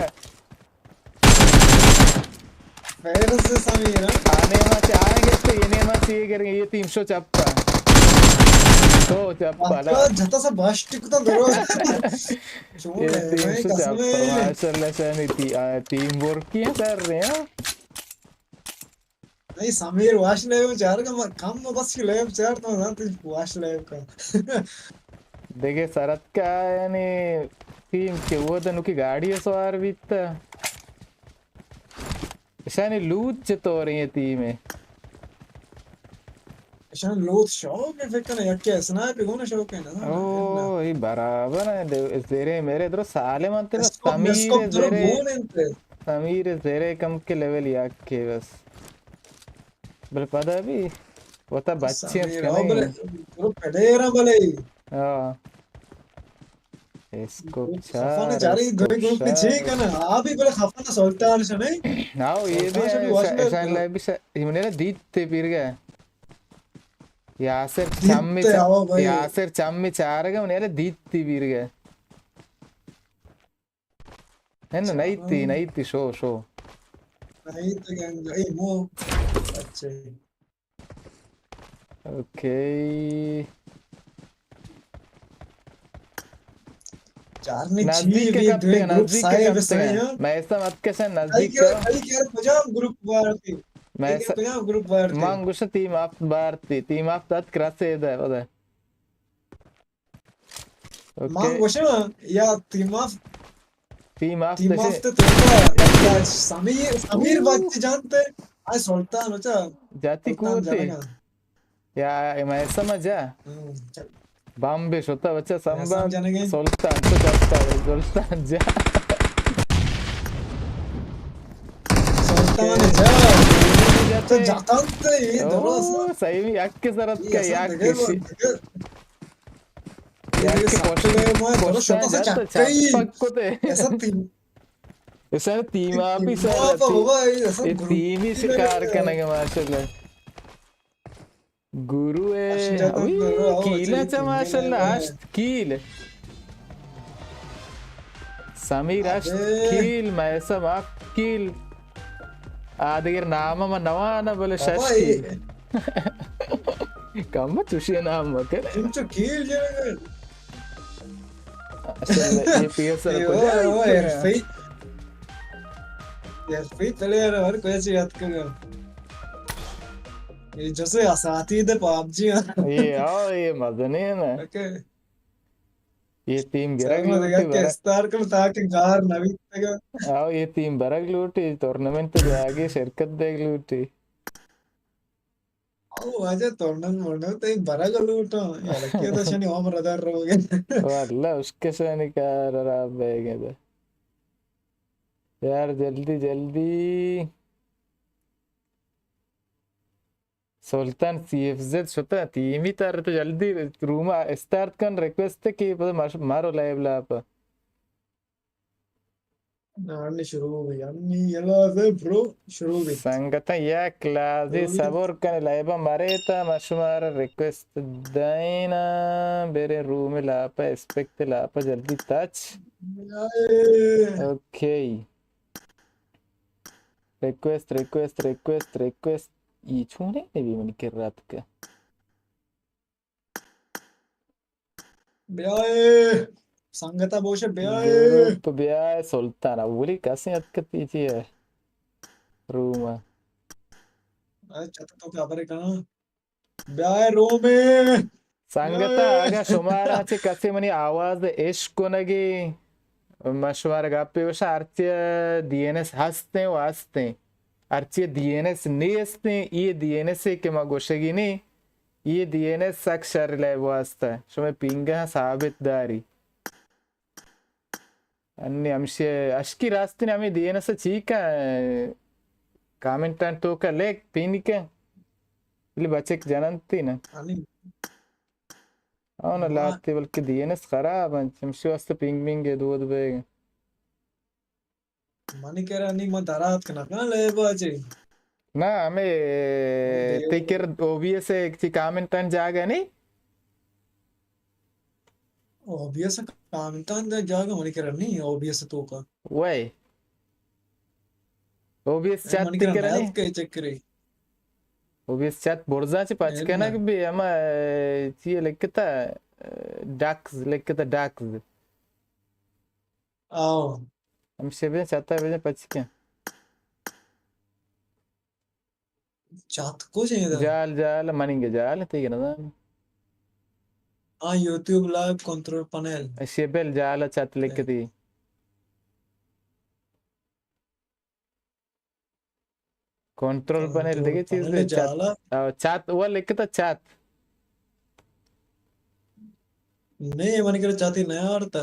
فیض سمیر، ہاں؟ آنے ما چاہیں گے تو یہ نے ما چیے کریں، یہ تیم شو چپا۔ تو چپا لا۔ اچھا، جتا سا باش ٹکتا درو۔ یہ تیم شو چپا، ماشاءاللہ، شانی تی-، آ، ٹیم ورک کی ہے کر رہے ہیں۔ نہیں، سمیر واش لیو چار کا، کم بس کی لیو چار تو زانتی واش لیو کا۔ دیکھے سرت کا یعنی ٹیم کے وہ دنو کی گاڑی سوار بیتا۔ اشانی لوت چطور ہیں یہ ٹیم ہے؟ اشان لوت شوق ہے، فکر کنه یکی اسنائپ گونه شوق ہے نا۔ او، یہ برابر ہے۔ دے-، زیرے میرے درو سالم انت بس۔ اسکوپ، سمیر اسکوپ درو زیرے، گون انت۔ سمیر زیرے کم کے لیول یک کے بس۔ بلے پدا بھی وتا بچے سمیر، ہاں، بلے گروپ پلیئر ہیں بلے۔ ہاں۔ اسکوپ گروپ خفا چار، نے چاری، دوئی اسکوپ گروپ کے چار۔ چی کنا؟ آ بھی بلے خفا نہ سلطان شنے۔ ہاں، یہ بھی سلطان شنے ہے، واش ایسا، ایسا لگتا۔ لگ بھی سا، یہ منی نا دیت تے پیر گئے۔ یاسر دیت چمی تے چا-، آوا بھائی۔ یاسر چمی چارگا، منی نا دیت تے پیر گئے۔ ہے نا، اچھا، نہیں تھی، ہاں۔ نہیں تھی، شو، شو۔ نہیں تھی گنگا، اے مو۔ اچھا۔ اوکے۔ چارنی نزدیک چی کے بھی کپتے دوئیں ہیں، گروپ نزدیک کے سائے کپتے سائے ہیں۔ ہیں۔ میں ایسا مت کشن، نزدیک کئی کا۔ کئی کجام گروپ بارتی؟ میں کئی ایسا، کجام گروپ بارتی؟ من گوشت تیم آپ بارتی، تیم آپ دات کراسے دے، ودے۔ اوکے۔ من گوشاں یا تیم آف، تیم آف تیم آف تے تو کا، سمیر، سمیر بچ جانتے، آ سلطان بچا، جاتی سلطان کوتے۔ جنگا۔ یا میں سمجھا۔ ہم۔ بامبے شتا بچا سمبا، سلطان تو جاتا ہے، سلطان جا۔ سلطان جا۔ تو جاتا تے، او، درست۔ صحیح میں یک کے ضرورت کا، یک کسی۔ یک پشت، پشت جات چپک کتے۔ ایسا تیم آپ ہی سر، تیمی شکار کنگے ماشاءاللہ۔ گرو ہے، کیل اچھا ماشاءاللہ، ہشت کیل۔ سمیر ہشت کیل، میثم ہفت کیل۔ آ دگر نام ما نوانا بلے شش کیل۔ کم چوشی نام مکن۔ انچو کیل جنگ۔ اصل اے پی ایس سر اے کجا او، او، حرفی۔ حرفی پلیئر ہر کوئی چیز یاد کرے۔ اے جسے اساتید پاب جی۔ اے آ، اے مزنے نا۔ اوکے۔ اے تیم گرگ لوٹی برگ۔ استار کن تاکہ گار نہ بیتگا۔ آو، اے تیم برگ لوٹی، ٹورنامنٹ جاگے شرکت دیگ لوٹی۔ او واجہ تورنمنٹ مونڈو تئی برگ لوٹاں، یلکی تو شنی عمر در روگے۔ واللہ اشکشانی کار خراب بیگے دے۔ یار جلدی جلدی۔ سلطان سی ایف زد شتا، تیمی تر تو جلدی روما استارٹ کن، ریکویسٹ کی پد مش-، مارو لائیو لاپ۔ نانی شروع بی، انی یلا زے برو شروع بی۔ سنگتاں یک لازی شروع بی۔ صبر کن، لائبا مرے تا ما شمارا ریکویسٹ دائنا، برے روم لاپا، اسپیکٹ لاپا جلدی تچ۔ یائے۔ Okay. Request, request, request, request. ای چونے نبی منی کرا تکا۔ بیائے، سنگتا بوشے بیائے۔ گروپ بیائے، سلطان اولی کسیں اتکتی چی ہے؟ روم۔ اے چت تو خبر کنا۔ بیائے رومے۔ سنگتا، بیائے۔ اگا شمارا چہ کسے منی آواز اش کنگی، من شمارا گپے گوشاں، ہرچی ڈی این ایس ہستیں و ہستیں۔ ہرچی ڈی این ایس نیستیں، ای ڈی این ایس کہ ما گوشگی نی، اے ڈی این ایس سک شر لیب واسطہ۔ شمئے پینگاں ثابت داری۔ انی ہمشی اشکی راستین ہمیں ڈی این ایس چی کا کامنٹان تو کا لیک پینی کا۔ بلے بچک جننتی نا۔ انی۔ آنا ما لاتی بلکہ ڈی این ایس خراب ہیں۔ ہمشی واسطہ پینگ مینگ دود بیگ۔ منی کرا نی من درات کناں، کہاں لیب آ چے؟ نا، ہمیں تئی کر او بی ایس ء چی کامنٹان جاگہ نی؟ او بی ایس کامنٹان جا-، جاگہ منی کرا نی، او بی ایس تو کا۔ وے۔ او بی ایس اے چیٹ منی تئی کرا کرا نی؟ کے چیک کرے۔ او بی ایس چیٹ برزا چے پچ کنگ بی، ہما، اے، چی لکھتا، اے، ڈاکس لکھتا، ڈاکس۔ آؤ۔ ہمشی بجن چاتا بجن پچ کن۔ چات کجا ہے دا؟ جال، جال، مننگ جال، تئی نہ زان۔ آ، یوٹیوب لائیو کنٹرول پینل۔ اشی بل جال چات لکھتی۔ کنٹرول پینل کنٹرول دگہ چیز پینل دے، چات۔ جالا۔ آ، چات، وہ لکھتا چات۔ نہیں، منی کرا چاتی نہ آرتا۔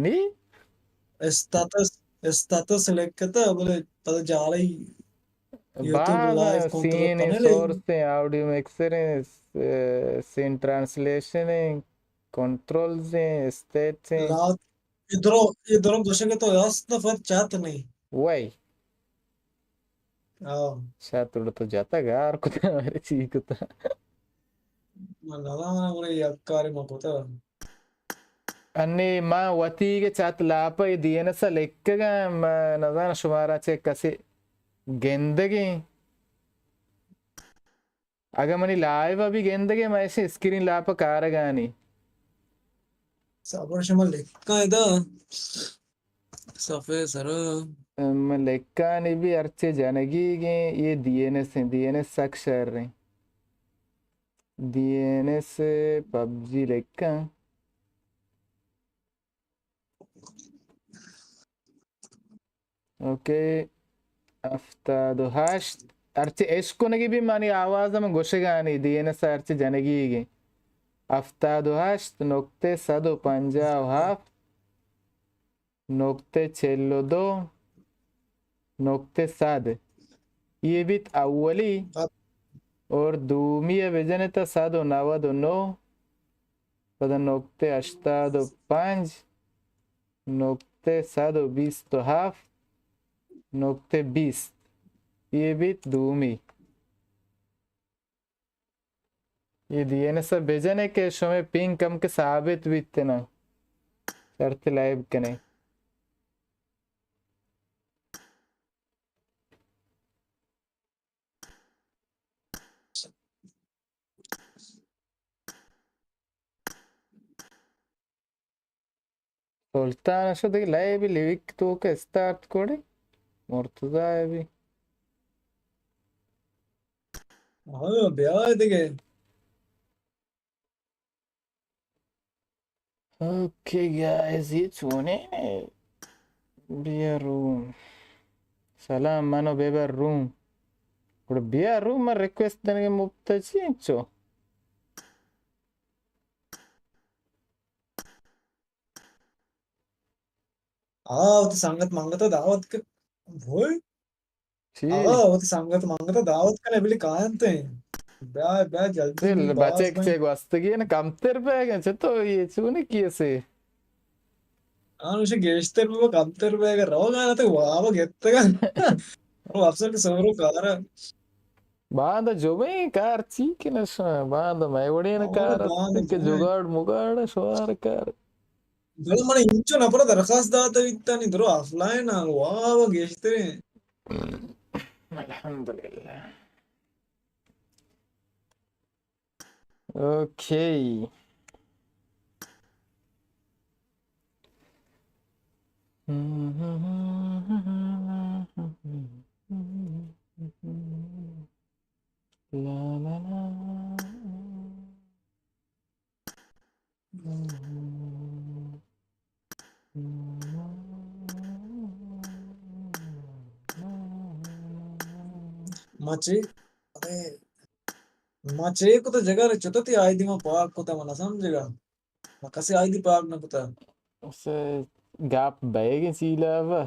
نی؟ اسٹیٹس، اسٹیٹس لکھتا، بلے پتہ جالئی۔ یوٹیوب باز لائیو کنٹرول سین کنگ ءَ۔ سورس ایں، آڈیو مکسر ایں، س-، سین ٹرانسلیشن ایں، کنٹرولز ایں، اسٹیٹس ایں۔ لا-، ادرو، ادرو گوشگ تو است نفر چات نہیں۔ وای۔ آؤ۔ شاید توڑا تو جاتا گار کتا، میرے چی کتا۔ من نزاناں، بلے یک کارے من کتا۔ انی ما وتیگ چت لاپ ءَ اے دی این ایس ءَ لکھگ ءَ، ما نزاناں شمارا چہ کسے گندگیں۔ اگاں منی لائیو ءَ بھی گندگیں، ما ایشی اسکرین لاپ ءَ کارگانی۔ صبر شما لکھاں ادا صفحہ سر۔ من لکھانی بھی ہرچے جنگیگیں، یہ دی این ایس ہیں، دی این ایس سک شر ہیں۔ دی این ایس پب جی لکھاں۔ اوکے، ہفتاد و ہشت۔ ہرچی اشکنگی بھی منی آواز ہم گوشگانی، دی این ایس ہرچی جنگیگیں۔ ہفتاد و ہشت نقطہ صد و پنجاہ و ہفت نقطہ چل و دو نقطہ صد۔ یہ بیت اولی اور دومی بجنے تا صد و نود و نو، پدا نقطہ ہشتاد و پنج، نقطہ صد و بیست و ہفت، نقطہ بیست۔ یہ بیت دومی۔ یہ دی این ایس بجنے کہ شمے پنگ کم کہ ثابت بیت نا۔ شرط لائیو کنے۔ سلطان ءَ شو دگہ لائیو بھی لیوک تو کہ اسٹارٹ کوڑے مرتضی ءَ بھی۔ ہاں، بیا دگہ۔ اوکے گائز، یہ چونے بیا روم۔ سلام، منو ببر روم۔ گڑا بیا روم، من ریکویسٹ دنگے مفت چی انچو؟ آ، وتی سنگت منگت ءَ دعوت ک-، بھوئی۔ چی؟ آ، وتی سنگت منگت ءَ دعوت کنے، بلی کاینت ایں۔ بیا، بیا، جلدی بیا، بچک باز چے گوستگی نا، کمتر بیگ ءَ، چہ تو یہ چونی کیسے؟ آ، نوشے گیشتر بہ کمتر بیگ ءَ، روگ ءَ نہ تو واب گپتگ ءَ۔ او افسر کہ سورو کار ءَ۔ باندا جمعہ کار چی کہ نشاں، باندا مئے وڑیں آ، کار باندا کہ جمعہ۔ جگاڑ مگاڑ شوار کار۔ بلے من انچو نفر درخواست داتا بیتانی درو آف لائن آ، واہ، واہ، گیشتریں۔ الحمدللہ۔ اوکے۔ لا، لا، لا۔ ما چے، ارے، ما چے کتا جگہ رے، چطور تی آئی دی ما پاک کتا، ما نہ سمجھگا۔ ما کسی آئی دی پاک نہ کتا۔ اسے گپ بیگیں چیلا با۔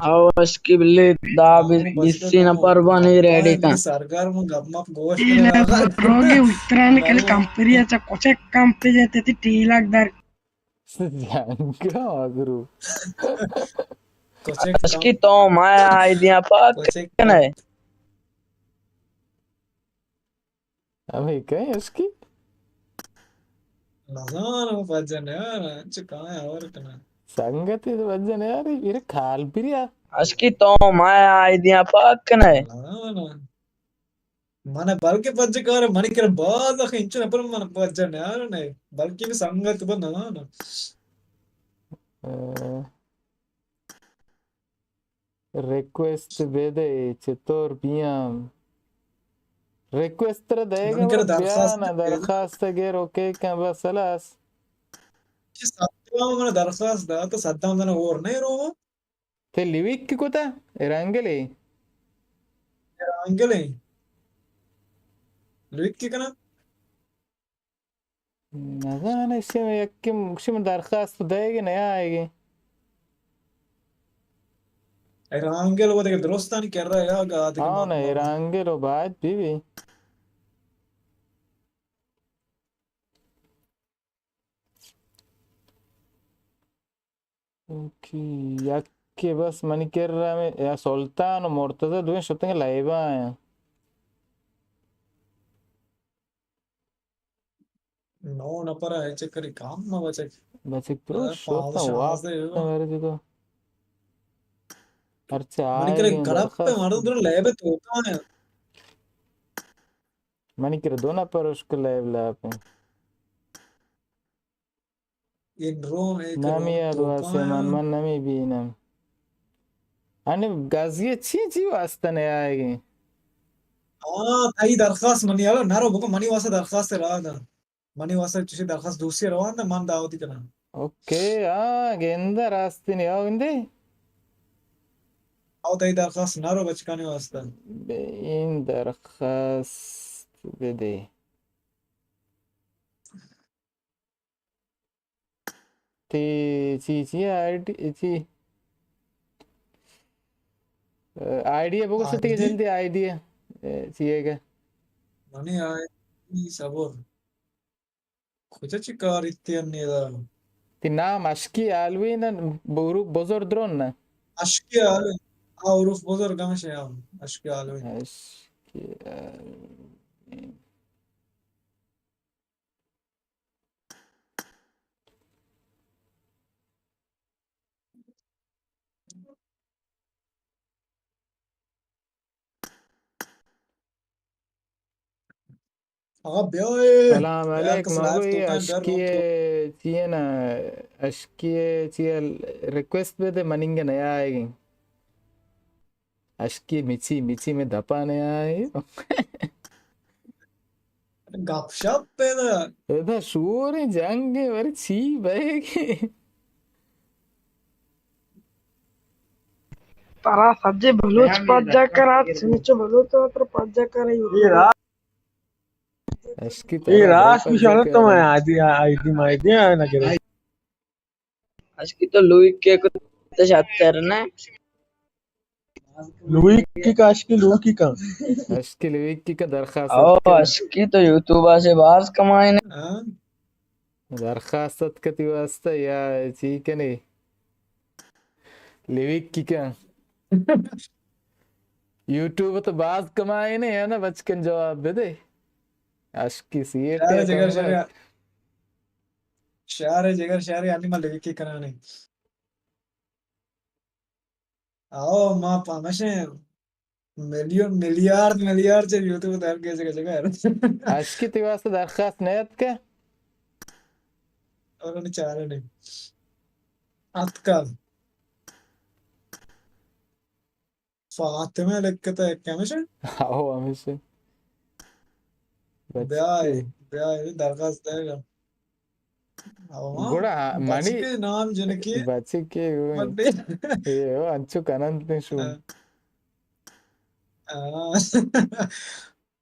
او اشکی بلی دا بی-، بیسی نفر بانی ریڈی کن۔ سرگرم گپ مپ گوش اے کنگا۔ لہذا روگی اتران کل کمپری اچھا کچھ کمپری جاتے تھی ٹیلک در۔ جنگا آگرو۔ کچھ اشکی تو ما آئی دیاں پاک کچھ کنے۔ ہمے کئے اشکی؟ نزاناں، پجا نیار، انچو کائیں ہور کناں۔ سنگتی تو پجا نیاری، میرے کال پریا۔ اشکی تو ما آئی دیاں پاک کنے۔ نزاناں۔ من بلکہ پجا کار، منی کرا باز اخ انچو نفر من پجا نیار نے۔ بلکہ بھی سنگت بہ نزاناں۔ اے۔ ریکویسٹ بدے، چطور بیاں؟ ریکویسٹ ترا دئیگ ءَ، بیا درخواست نا، درخواست گر، اوکے کن، بس خلاص۔ چی صدام من درخواست دات، صدام دن اور نہیں رو۔ تے لیوک کی کتا؟ رنگلے۔ رنگلے۔ لیوک کی کنا؟ نزاناں، ایشی ءَ یکے گوشی من درخواست دئیگ ءَ نیایگ ءَ۔ ایرانگل و دگہ درستانی کرا یا گا دگہ ہاں نا، ایرانگل و باید بی بی۔ اوکے، یکے بس منی کرا ہمے یا سلطان و مرتضی دوئیں شتنگ لائیوا آیاں۔ نو نفر ہے چکری کام نہ بچک۔ بچک پروش شوتا واپ نہ ورے تو۔ ہرچہ منی کرے آئے گڑپ پہ مردم درو لیب توکا ہے۔ منی کرے دو نفر اشکل لیب لیب ہیں۔ نامی یاد واسے من، من نمی بینم۔ انی گزگی چی چی واسطہ نیائیگی؟ ہاں، تئی درخواست منی حالا نہ رو بکن، منی واسطہ درخواست را دن۔ منی واسطہ چوشی درخواست دوستی روان دن، من دعوتی کنن۔ اوکے، ہاں، گندہ راستی نی، آو گندے۔ آو تئی درخواست نہ رو بچکانی واسطہ۔ بے این درخواست بدے۔ تی چی چی آئی ڈی چی؟ آئی ڈی بگوش تی جلدی آئی ڈی چی ہے کہ؟ منی آئی ڈی صبر۔ کجا چی کار ایتی انی دا؟ تی نام اشکی آلوین بورو بزر درون نا؟ اشکی آلوین۔ آ حروف بزرگ ہمشہ ہم اشکی آلوین۔ اشکی آلوین۔ آقا بیا اے۔ سلام علیک مگوی، اشکی چیئے نا، اشکی چیئے ریکویسٹ بدے، مننگ نیائیگی۔ اشکی مچی، مچی میں دپا نیائے۔ گپ شپ پیدا۔ ادا شور جنگ ورے چی بئے گی؟ ترا سجے بلوچ پجا کرات، سمچو بلوچ ترا پجا کرے۔ اشکی اے ترا راست بہت بشارت تو میں آدی آئی ڈی مائی دیا نہ کرے۔ اشکی تو لوئی کے کتے شاتر نے۔ لوئی کی کا اشکی لوئی کی کا۔ اشکی لوئی کی کا درخواست او اتکن۔ اشکی تو یوٹیوب سے باز کمائے نے۔ ہاں۔ درخواست اتکتی واسطہ یا چی کنے؟ لوئی کی کا۔ یوٹیوب تو باز کمائے نے یا نا بچکن جواب بدے۔ اشکی سی اے شہر ٹے جگر کمائے۔ شہر۔ شہر جگر شہر یعنی ما لوئی کی کرانے۔ آؤ، ما پہ ہمشیں ملیون، ملیارد، ملیارد چہ یوٹیوب در گئے جگہ جگہ۔ اشکی تی واسطہ درخواست نیت کہ؟ اور انہیں چارے نہیں۔ اتکا۔ فاطمہ لکھتا ہے کہ ہمشیں؟ آؤ، ہمشیں۔ بیا اے، بیا اے، درخواست دے گا۔ گڑا منی بچکے نام جنکی بچکے گو۔ اے او انچو کننت شو۔ ہاں۔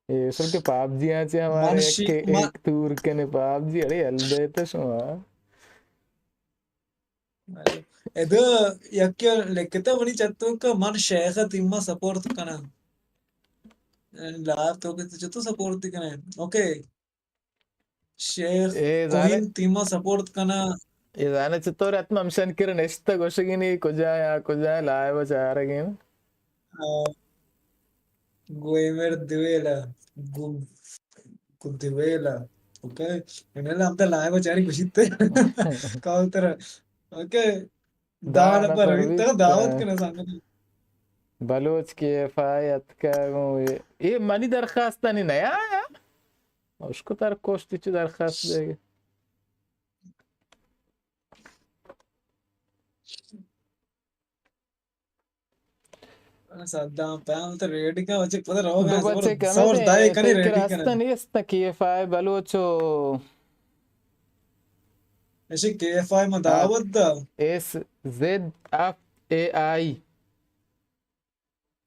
اے اصل کے پاپ جی آ چے ہمارے ایک، ایک تور کنے پاپ جی، اڑے ہل دیتا شما۔ ادا یکے لکھتا منی چتو کہ من شیخ ء تیما سپورٹ کناں۔ لائیو تو کہ چتو سپورٹ کناں؟ اوکے۔ شیخ اے زانے، کوہین تیما سپورٹ کناں۔ اے زانے چطور اتم ہمشن کر نشتہ گوشگینی کجا یا کجا لائیو چارگین۔ آ، گوئمر دویلا، گو، گو دویلا۔ اوکے۔ انہاں ہم تو لائیو چاری گوشیت۔ کاؤ تر۔ اوکے۔ دان پر رویت دعوت کنا سامنے۔ بلوچ کے ایف آئی اتکا گوں اے، اے منی درخواستانی نیا آیا۔ اشکو تر کوشتی چو درخواست دے گے۔ صدام پہم تو ریڈی کا بچے پتہ رہو گا، بچے کنے صبر دائے کنے ریڈی کنے۔ نیست کی ایف آئی بلوچو۔ ایشی کے ایف آئی ما دعوت دا۔ ایس زد ایف اے آئی۔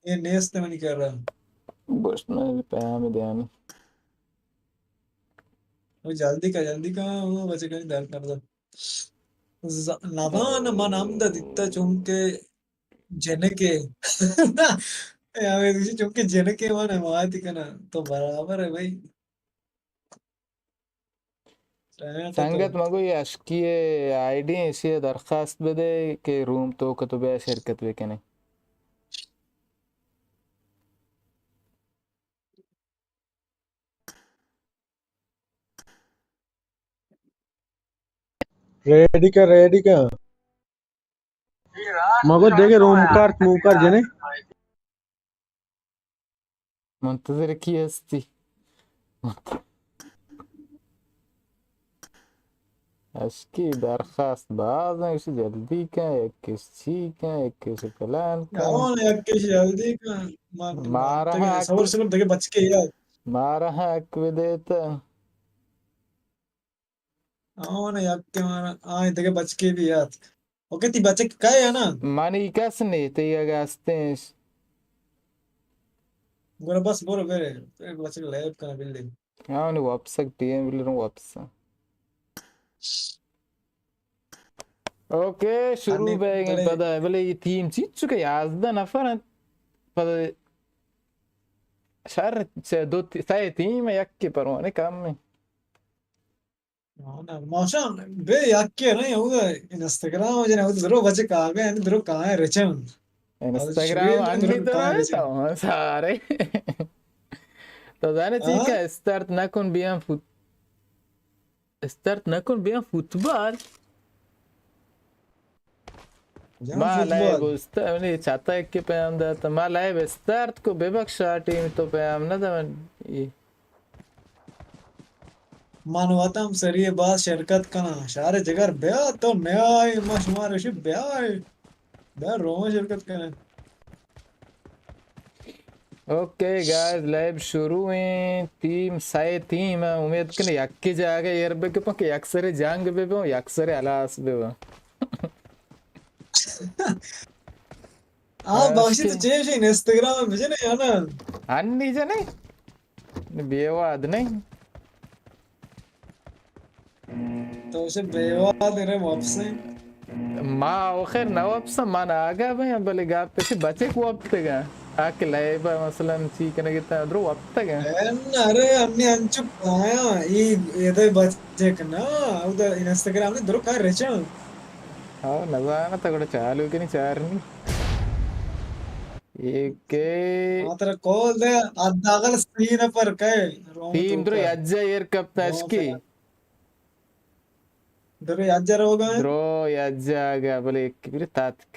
اے نیست منی کرا۔ بس نہ پیام دیانی۔ او جلدی کا، جلدی کا، او بچے کنی در کر دا۔ ز-، نوان من ہم دا دیتا چونکہ جنکے۔ اے ہمیں دوشی چونکہ جنکے من حمایت کناں۔ تو برابر ہے بھائی۔ سنگت مگو یہ اشکی آئی ڈی، ایشی درخواست بدے کہ روم توک تو بیا شرکت بکنے۔ ریڈی کا، ریڈی کا۔ مگو دیگه روم کارت موم کارت جنه۔ منتظر کی ہستی؟ اشکی درخواست باز ہیں، اسی جلدی کن، یکش چی کن، یکش پلان کن۔ آن یکش جلدی کن۔ مارا حق، صبر صبر دیگه بچکے یار۔ مارا حق بدیتا۔ آن یک مارا، آن دیگه بچکے بھی یات۔ اوکے، تی بچک کئے ہے نا؟ منی کس نہیں، تی اگه ہستیں۔ گڑا بس برو برے، بچک لیب کنا بلے۔ ہاں، نی واپس ٹیم بلے رو واپس۔ اوکے، شروع بیگیں پدا، بلے یہ ٹیم چیز چکے یازدہ نفر ہیں۔ پدا شر چہ دو تی-، سہ ٹیم ہے، یک کے پروانے کم ہے۔ ماشاء بے یکے نہیں، او انسٹاگرام جنے، او درو بچے کاگے ہیں، درو کائیں رچن۔ انسٹاگرام آنی تو نہیں تو سارے۔ تو زانے چی کہ استارت نکن بیان فوت-، استارت نکن بیان فوتبال۔ ما لائیو است-، منی چاتا یکے پیام دات، ما لائیو استارت کو، ببخشا ٹیم تو پیام نہ دمن۔ من وتم سری باز شرکت کناں۔ شار جگر بیا تو نیائے، ما شما رشی بیائے۔ بیا روما شرکت کناں۔ اوکے گائز، لائیو شروع ہیں۔ ٹیم سائے ٹیم ہے، امید کنے یکی جاگہ ایر بکپاں کہ یک سرے جنگ بباں، یک سرے ہلاس بباں۔ آ، بخشی تو چیش انسٹاگرام بجنے یا نا؟ ہنی جنے؟ بے واد نہیں۔ تو اسے بے واد رے واپس ہیں۔ ما آخر نہ واپس، من آگا بھائی، بلے گا پیسے بچے کو وقت گا۔ آ کہ لائبا مثلاً چی کنے گتا درو وقت گا۔ اے نہ رے، ہنی انچو آیا، ای، ای دے بچے کنا، او دا انسٹاگرام نے درو کار رچا۔ ہاں، نزانہ تا گڑا چالو کنی چارنی۔ ایک۔ ما ترا کال دے، حداقل سی نفر کئے۔ ٹیم درو یجا ایر کپتا اشکی۔ درو یجا روگا۔ درو یجا گا، بلے ایک بری تاتک۔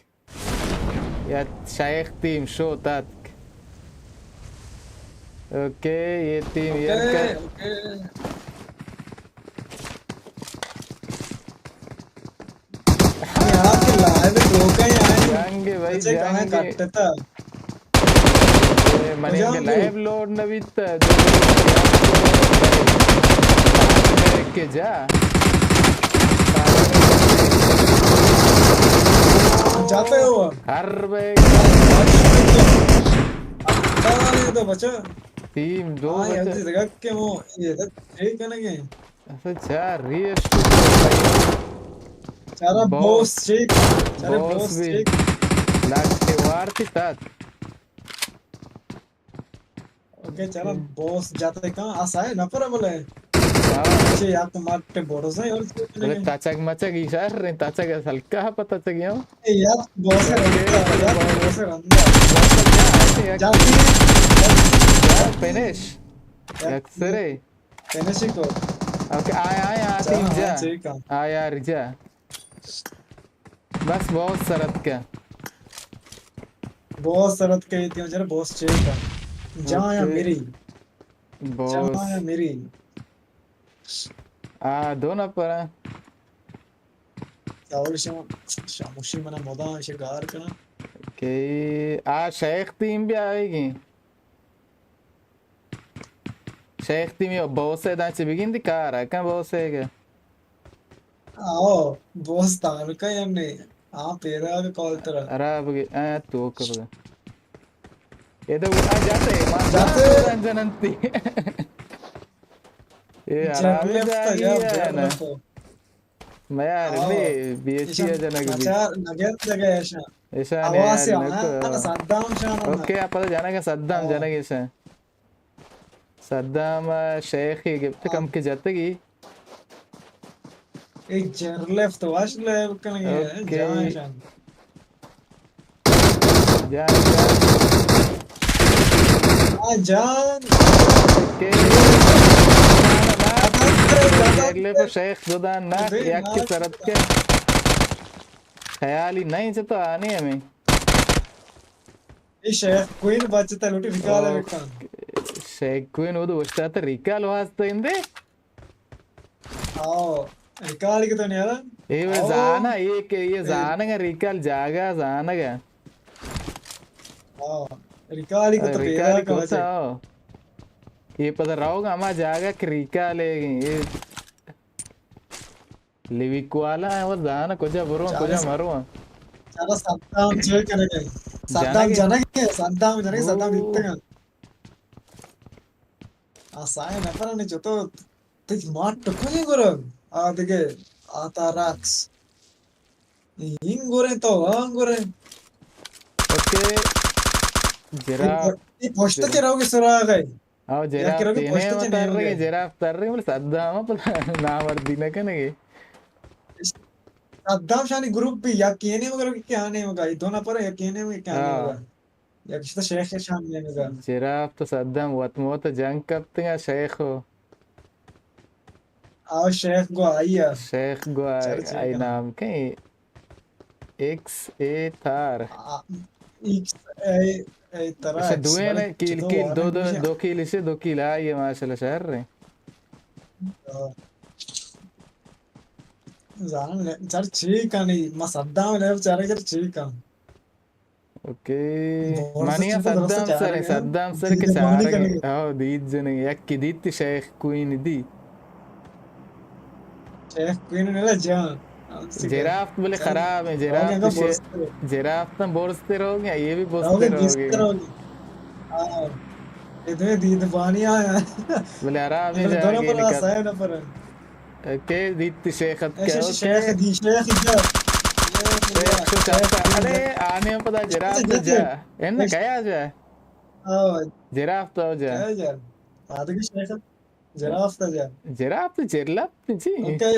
یا شیخ ٹیم شو تاتک۔ اوکے، یہ ٹیم ایر کپ۔ جنگ بھائی، جنگ۔ اے، منی لائیو لوڈ نہ بیت۔ کہ جا۔ جاتے ہو۔ ہر بے۔ تو بچا۔ ٹیم دو ہاں، بچا۔ جگہ کے وہ، یہ تک ٹھیک ہے نا کہ؟ اصل چار ریش۔ چارا باس۔ باس چیک۔ چارا باس باس بھی۔ چیک۔ لاٹے وارتی تات۔ اوکے، چارا باس جاتے کہاں؟ آسائے نفر بلے۔ ہاں۔ چے یا تو ماٹے بوڑو سا اور چے بلے تاچگ مچگ ایشار رے، تاچگ ہلکا پتہ چگیاں۔ اے یار، باس رندا، یار، باس رندا۔ جاتی۔ یار، فنش۔ یک سرے۔ فنش کو۔ اوکے، آیا، آیا، آ ٹیم جا۔ آیا، رجا۔ بس باس سرت کا۔ باس سرت کا، یہ تیوں جرا باس چیک کا۔ جا یا میری۔ باس۔ جا یا میری۔ آ، دو نفر ہیں۔ اول شما، شاموشی منا مدام ایشی گار کناں۔ کہ آ شیخ ٹیم بھی آئے گی۔ شیخ ٹیم یا باس ہے، داں چہ بگندی کار ہے، کن باس ہے کہ؟ آؤ، باس تعلق ہے یا نہیں؟ آ پیدا کے کال ترا۔ ارا بگی، آ تو کر۔ اے تو آ جاتے، ما جاتے۔ جننتی۔ اے جنگل آرام جا جا، گیا ہے نا۔ میار، آؤ۔ نی، بی ایچ پی ایشان جنگ بی۔ نچار، نگندگ ءَ ایشان۔ ایشان حواس یار آنا، نکو۔ انا صدام شان آنا۔ اوکے، آپ جنگ صدام آؤ۔ جنگ ایشان۔ صدام شیخ گپت آؤ۔ کم کے جتگی۔ اے جرلف تو واش لیب کنگے، اوکے۔ جان شان۔ جان، جان۔ آ، جان۔ اوکے۔ اگلے پہ شیخ جدا نہ، یک کی سرت کے۔ خیالی نہیں چہ تو آنے ہمیں۔ اے شیخ کوئین بچتا لوٹی ریکال ہے اوکے۔ بکن۔ شیخ کوئین وہ تو وشتا تا ریکال واسطہ اندے۔ آؤ، ریکال کی تو نیارا؟ اے وہ آؤ۔ زانا، اے کہ اے اے۔ زانگا ریکال جاگا زانگا۔ آؤ، ریکال کی تو ریکال پیدا کی کا تو سے۔ آؤ۔ اے پتہ رہوگا ہما جاگا کہ ریکال ہے، اے لیوک والا ہے، وہ زانا کجا برو، چارے کجا س-، مرو۔ چارا صدام چے کرے گئے؟ صدام جنگ ہے؟ جنگ ہے، صدام جنگ ہے، صدام او۔ دیتے گا۔ آ سائے نفر نے جو تو تیج ماٹ ٹکوئیں گورا۔ آ دگہ آتا راکس۔ این گورے تو آن گورے۔ اوکے۔ جرا۔ اے پشت چراغ سراغ ہے۔ او جرا تینے تر رہے، جرا تر رہے، بولے صدام پر نامردی نہ کنگے۔ صدام شانی گروپ بھی یا کینے مگر کیا نہیں ہوگا، یہ دو نفر ہے، یا کینے میں کیا نہیں ہوگا۔ یک شتا شیخ شان نیمگا۔ جراف تو صدام وت موت جنگ کپتگا شیخ ہو۔ آو شیخ گو آئی ء۔ شیخ گو آئی، چل چل آئی کنا۔ نام کئی؟ ایکس اے تھار۔ آ، ایکس اے، اے تھار اسے ایکس دوئے بلے نے کیل، چتو کیل، دو، دو، دو کیل اسے، دو کیل آئی ہے ماشاءاللہ شہر رہے۔ ہاں۔ زاناں لے، چر چی کنی؟ ما صدام لے چارے چر چی کن؟ اوکے۔ منی صدام سر، صدام سر کے چارے۔ ہاں، دید جنے، یک کی دیت شیخ کوئین دی۔ شیخ کوئین نے جان۔ جرافت بلے خراب ہے، جرافت، جرافت نہ برزتے رہو گے، یہ بھی برزتے رہو گے۔ ہاں۔ ادھر دید پانی آیا۔ بلے خراب ہے، بلے دونوں پر آسائے نہ پر۔ اوکے، دیت شیخ ات کے، اوکے۔ شیخ دی، شیخ دی۔ شیخ تو چاہتا، ارے، آنے پدا جرافت جا۔ ان کیا جا؟ جرافت تو جا۔ جرافت جا۔ جرافت جرلپ جی۔ اوکے۔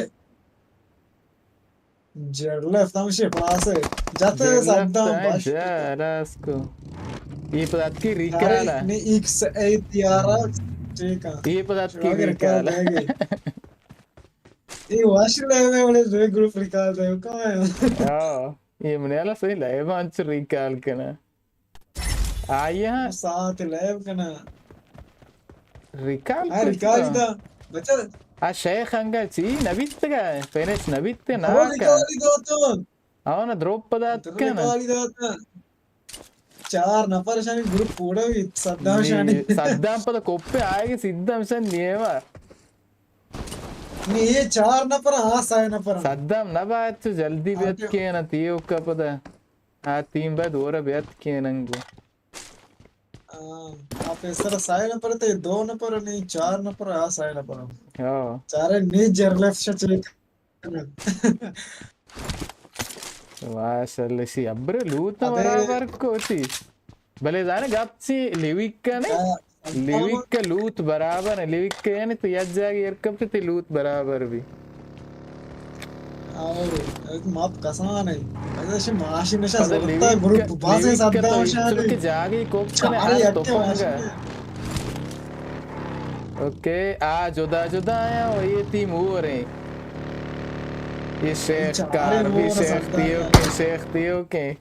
جرلپ تم شی پاسے۔ جاتے صدام باش۔ جا راس کو۔ یہ پدا کی ریکالا۔ نہیں، ایکس ایت یارا، ٹھیک ہے۔ یہ پدا کی ریکالا۔ اے واش لیب ء، بلے دوئیں گروپ ریکال دے، کم ہے۔ ہاں، یہ منی والا صحیح لیب انچ ریکال کنا۔ آئی ہاں۔ ساعت لیب کنا۔ ریکال ہاں، ریکال دا۔ بچا۔ آ شیخ انگا چی نبیت گا، فینش نبیت نا۔ ریکال دا تو۔ آو نا دروپ دات کنا۔ ریکال دا تا۔ چار نفر شانی گروپ پوڑا بیت، صدام شانی۔ صدام پدا کوپے آئے گے، صدام شان نیما۔ نی، یہ چار نفر، ہاں، سائے نفر۔ صدام نہ باید تو جلدی بیت کینا، تیوکا پدا۔ آ تیم باید اور بیت کینا انگو۔ ہاں، آ پیسر سائے نفر تے، دو نفر نہیں، چار نفر، آ سائے نفر۔ ہاں۔ چارے نی جرلف شچے۔ ماشاءاللہ، سی ابرے لوت برابر کوتی۔ بلے زانے گپ چی لیویک کنے؟ لیویک لوت برابر ہے، لیویک یعنی تو یک جاگہ ایر کپتے تی لوت برابر بھی۔ اور ماپ کسان ہے۔ ایسے ماشین نشا زورتا گروپ بازیں صدام شانی۔ کہ جاگہ کوک کنے آج تو پنگا۔ اوکے، آ جدا جدا ہیں اور یہ تیم اور ہیں۔ یہ شیخ کار بھی، شیخ تیوکیں، شیخ تیوکیں۔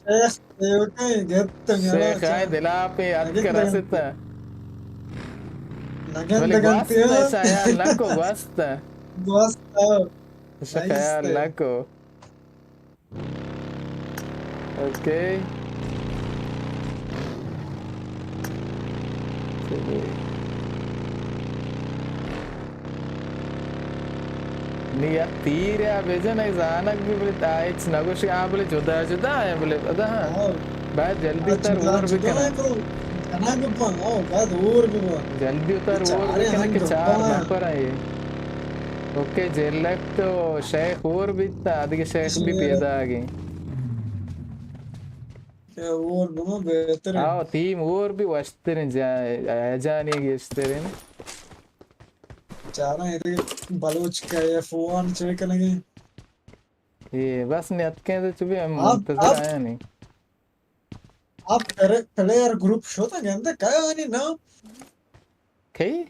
شیخ تیوکیں، گت میارا شیخ آئے دلا پہ اتک رستا۔ بلے گوست شاید نکو گوست۔ گوست، ہاں۔ شیخ خیال نکو۔ اوکے۔ چلو۔ نی یک تیر ء بجن، اے زانگ بی، بلے آ ہچ نہ گوشی، آ بلے جدا جدا ایں، بلے ادا ہاں۔ ہاں۔ باید جلدی تر جدا اور جدا بکن۔ ایں، تو جنگ بپن، ہاں، باید اور بپن۔ جلدی تر اور بکن کہ چار نفر ایں۔ اوکے، جیلک تو شیخ اور بیت، آدگہ شیخ بی پیداگیں۔ کہ اور بمو بہتر ہے۔ آو، تیم اور بی وشتریں جا-، جانی گیشتریں۔ چاراں اے بلوچ کا ایف ون چے کنگے؟ اے بس نیتکیں تو چو بی ہم آپ، منتظر آپ، آیا نہیں۔ آپ پلے-، پلیئر گروپ شوتا گندے کیا آنی نام؟ کئی؟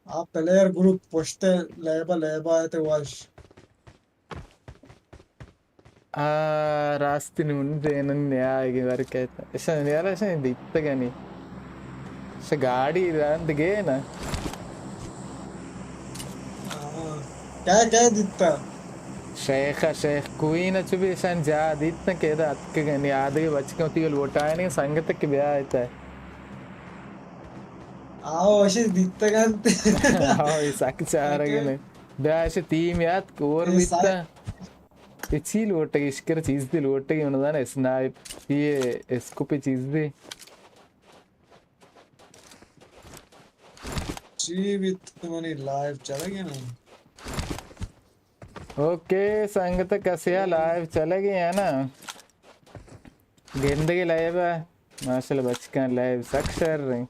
آ پلیئر گروپ پشت لیبا، لیبا تے واش۔ آ، راستی نون دینن نیائگی ورکیت۔ اشان یارا اشان دیتگنی۔ ش گاڑی راند گے نا۔ ہاں۔ کیا، کیا دیتا؟ شیخ، شیخ کوئی نہ چو بی اشان جا دیتن کہ ادا اتکگنی آدگہ بچکوں تی لوٹائنی سنگت کہ بیا ایتا۔ آو، اشی دیتگنت۔ آو، اے سک چارگنے۔ بیا اش تیم یات کور اے سا-، بیتا۔ اے چی لوٹگی، اشکر چیز دی لوٹگی، من زانے اسنائپ، یہ اسکوپ چیز دی۔ چی بیت منی لائیو چلگی نا؟ اوکے، سنگت کسیا لائیو چلگی ہے نا؟ گندگی لائیو ہے۔ ماشاءاللہ بچکان لائیو سک شر رہی۔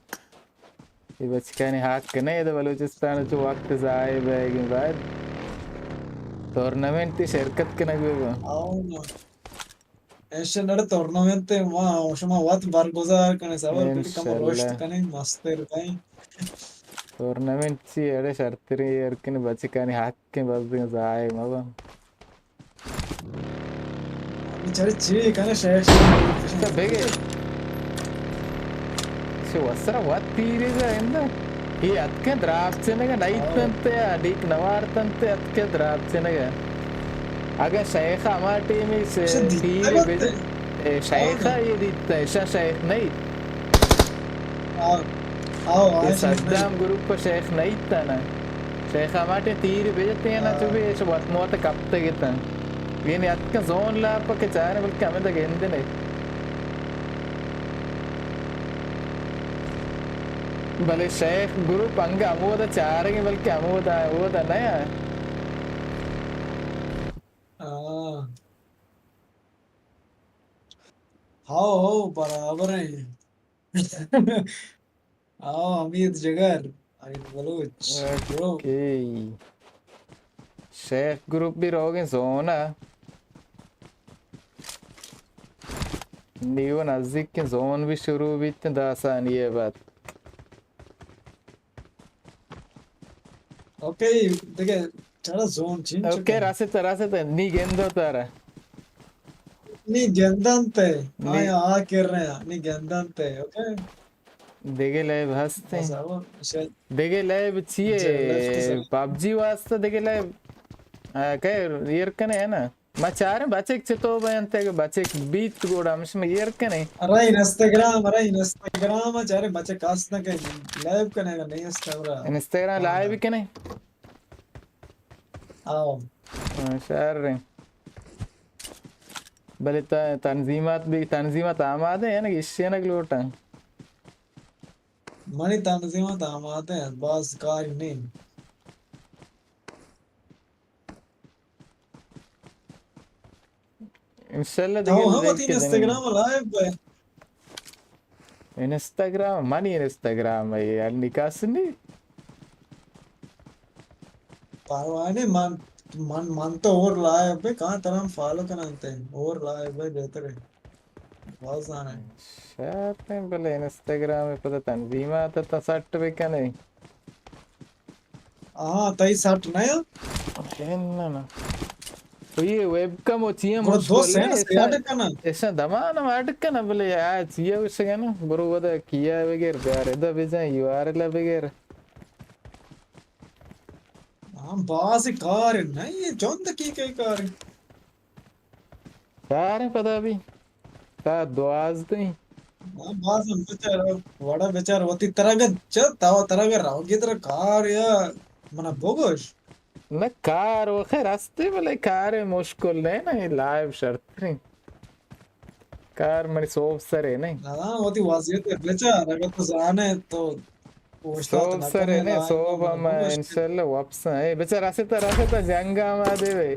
یہ بچکانی حق نہیں، یہ تو بلوچستان چو وقت ضائع بیگی بعد ٹورنامنٹ تی شرکت کنگ بی با۔ آؤ نا۔ ایشن اڑ ٹورنامنٹ تے ما شما وقت برگزار کنے سبر بی کم روشت انشاءاللہ۔ کنے مستر کہیں۔ ٹورنامنٹ چی اڑے شرتری ارکن بچکانی حق کے بس دیں ضائع مبا۔ بیچارے چی کنه شیخ؟ اچھا، بگے۔ چه وسرا وت تیری دا اندا۔ یہ اتکن دراپ چنگا نہیں تنتے، ڈیک نوار تنتے، اتکن دراپ چنگا۔ اگر شیخ ہما ٹیم اچھا، دیتا تیری بجے، اے، شیخ یہ دیتا، ایشا شیخ نہیں۔ آؤ، آؤ، اے آج صدام گروپ ءَ شیخ نہ ایت نا۔ شیخ ءَ ماٹے تیر بجتے نا، چو بی ایش وت موت کپتگ اتن۔ یعنی اتکن زون لاپ کہ چارے بلکہ ہمیں دا گندنے۔ بلے شیخ گروپ انگا ہمودا چارگی بلکہ ہمودا، ہمودا نیا۔ ہاں۔ ہاؤ، ہاؤ، برابر ہیں۔ آؤ، حمید جگر، حمید بلوچ، برو۔ اوکے۔ شیخ گروپ بھی روگیں زون ءَ۔ نیو نزدیک زون بھی شروع بیت، دہ ثانیہ بعد۔ اوکے، دگہ چڑا زون چین اوکے، چکا۔ راستے، راستے، نی گندو تارا۔ نی گندن تے، نی۔ آیا آ کر رہے ہیں، نی گندن تے، اوکے۔ دگہ لیب ہستے۔ بس آو، شاید دگہ لیب چیے؟ جی، لیب تو سر۔ پبجی واسطہ دگہ لیب، آ، کئے ایر کنے ہے نا؟ ما چاریں بچک چتو بینت، اگہ بچک بیت گڑا ہمش ما ایر کنیں۔ ارے انسٹاگرام، ارے انسٹاگرام ءَ چاریں بچک است نہ کہ لائیو کنے گا، نہیں است ارا۔ انسٹاگرام لائیو کنے؟ آؤ۔ ہاں، شر رہے۔ بلے تا-، تنظیمات بھی، تنظیمات آمادہ ہیں نا، اشی نہ لوٹاں۔ منی تنظیمات آمادہ ہیں، باز کار نہیں۔ انشاءاللہ تو دگہ ہم لنک وتی دیں۔ انسٹاگرام لائیو بے۔ انسٹاگرام، منی انسٹاگرام ہے، یار نکاس نہیں۔ پرواہ نہیں، من، من، من تو اور لائیو بے، کہاں طرح ہم فالو کنن تے، اور لائیو بے بہتر ہے۔ باز زاناں۔ شرط ہیں، بلے انسٹاگرام ءَ پدا تنظیمات ءَ تا سٹ بکنے۔ آہاں، تئی سٹ نہ یا؟ نہ، نہ۔ تو یہ ویب کم و چی ہم گڑا دو مشکل سینس ہے، ایسا، ایڈ کنن۔ ایسا دمان ہم ایڈ کنن، بلے آ چی ہے اسے کنا؟ برو ودا کیا بگر، بیار ادا بجن، یو آر ایل بگر۔ ہاں، باز کار نہیں، یہ چند دقیقہ کار ہے۔ چاریں پدا بی۔ تا دوازدہیں۔ ہاں، باز ہم بچار، وڑا بچار وتی ترا گد چ، تا ترا گد راوگی ترا کار یا منا بگوش۔ نہ کار و خیر ہستے، بلے کار مشکل نہیں نا، یہ لائیو شرط نہیں۔ کار منی سوب سرے نہیں۔ ہاں، وتی وضعیت بچار، اگر تو زانے تو سوب سر ءَ نہ، سوب ہم انشاءاللہ وپساں. اے بچار رستا، رستا جنگ ءَ ما دے وے.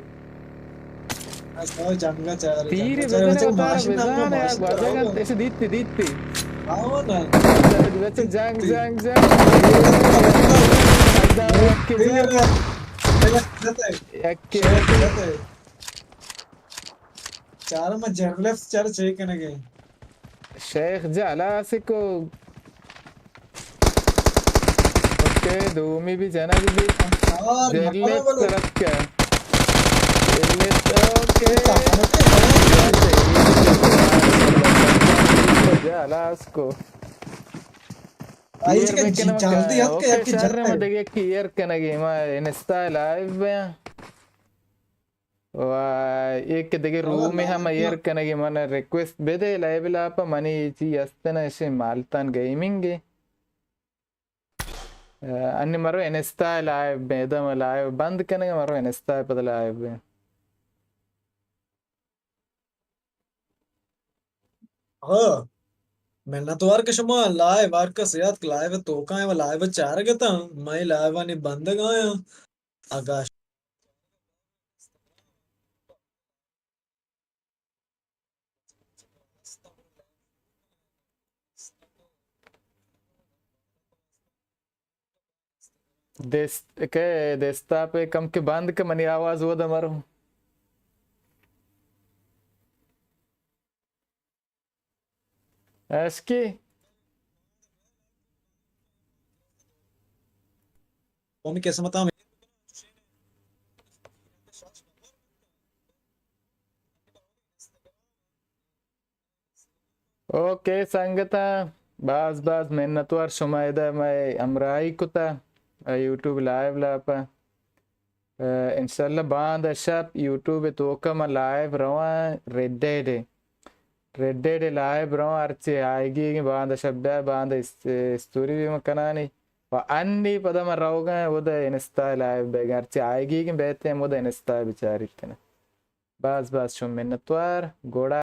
تیرے بزن ءَ وتارا بزان ءَ گوزگ ءَ انت. اش دیتی، دیتی. بچار جنگ، جنگ، جنگ. یکے. چار ما جرلف چار چے کنگے. شیخ جا ہلاس کو. اوکے، دومی بھی جنگ بھی. جرلف طرف کا. جرلف، اوکے. جا ہلاس کو. آئی ایئر چکا بکن جلدی مکا. ات کہ اوکے، یکی شر جلدی. ما دگہ کی ایئر کنگی، ما انستا لائیو بیاں. و ایک دگہ روم ہم ایئر کنگی، من ریکویسٹ بدے لائیو لاپا، منی چی استنا اشی مالتان گیمنگ. انی مرو انستا لائیو بے، دم لائیو بند کنگی، مرو انستا پد لائیو بے. ہاں، منتوار کہ شما لائیو ہر کس یات کہ لائیو توکا ایں و لائیو چارگ اتاں، مئے لائیوانی بندگ آیاں. اگاں دست کہ دستا پہ کم کہ بند کہ منی آواز ودا مرو. اشکی. قومی قسمت ہم. اوکے سنگتاں، باز باز منتوار شما ادا مئے ہمراہی کتا یوٹیوب لائیو لاپا. انشاءاللہ باندا شپ یوٹیوب توکا ما لائیو رواں Red Dead, Red Dead live رواں، ہرچی آئیگی باندا شپ بیا، باندا استوری بھی ما کنانی. و انی پدا ما روگاں اودا انستا لائیو بیگاں، ہرچی آئیگی بیتے اودا انستا بچاریت. باز باز شما منتوار، گڑا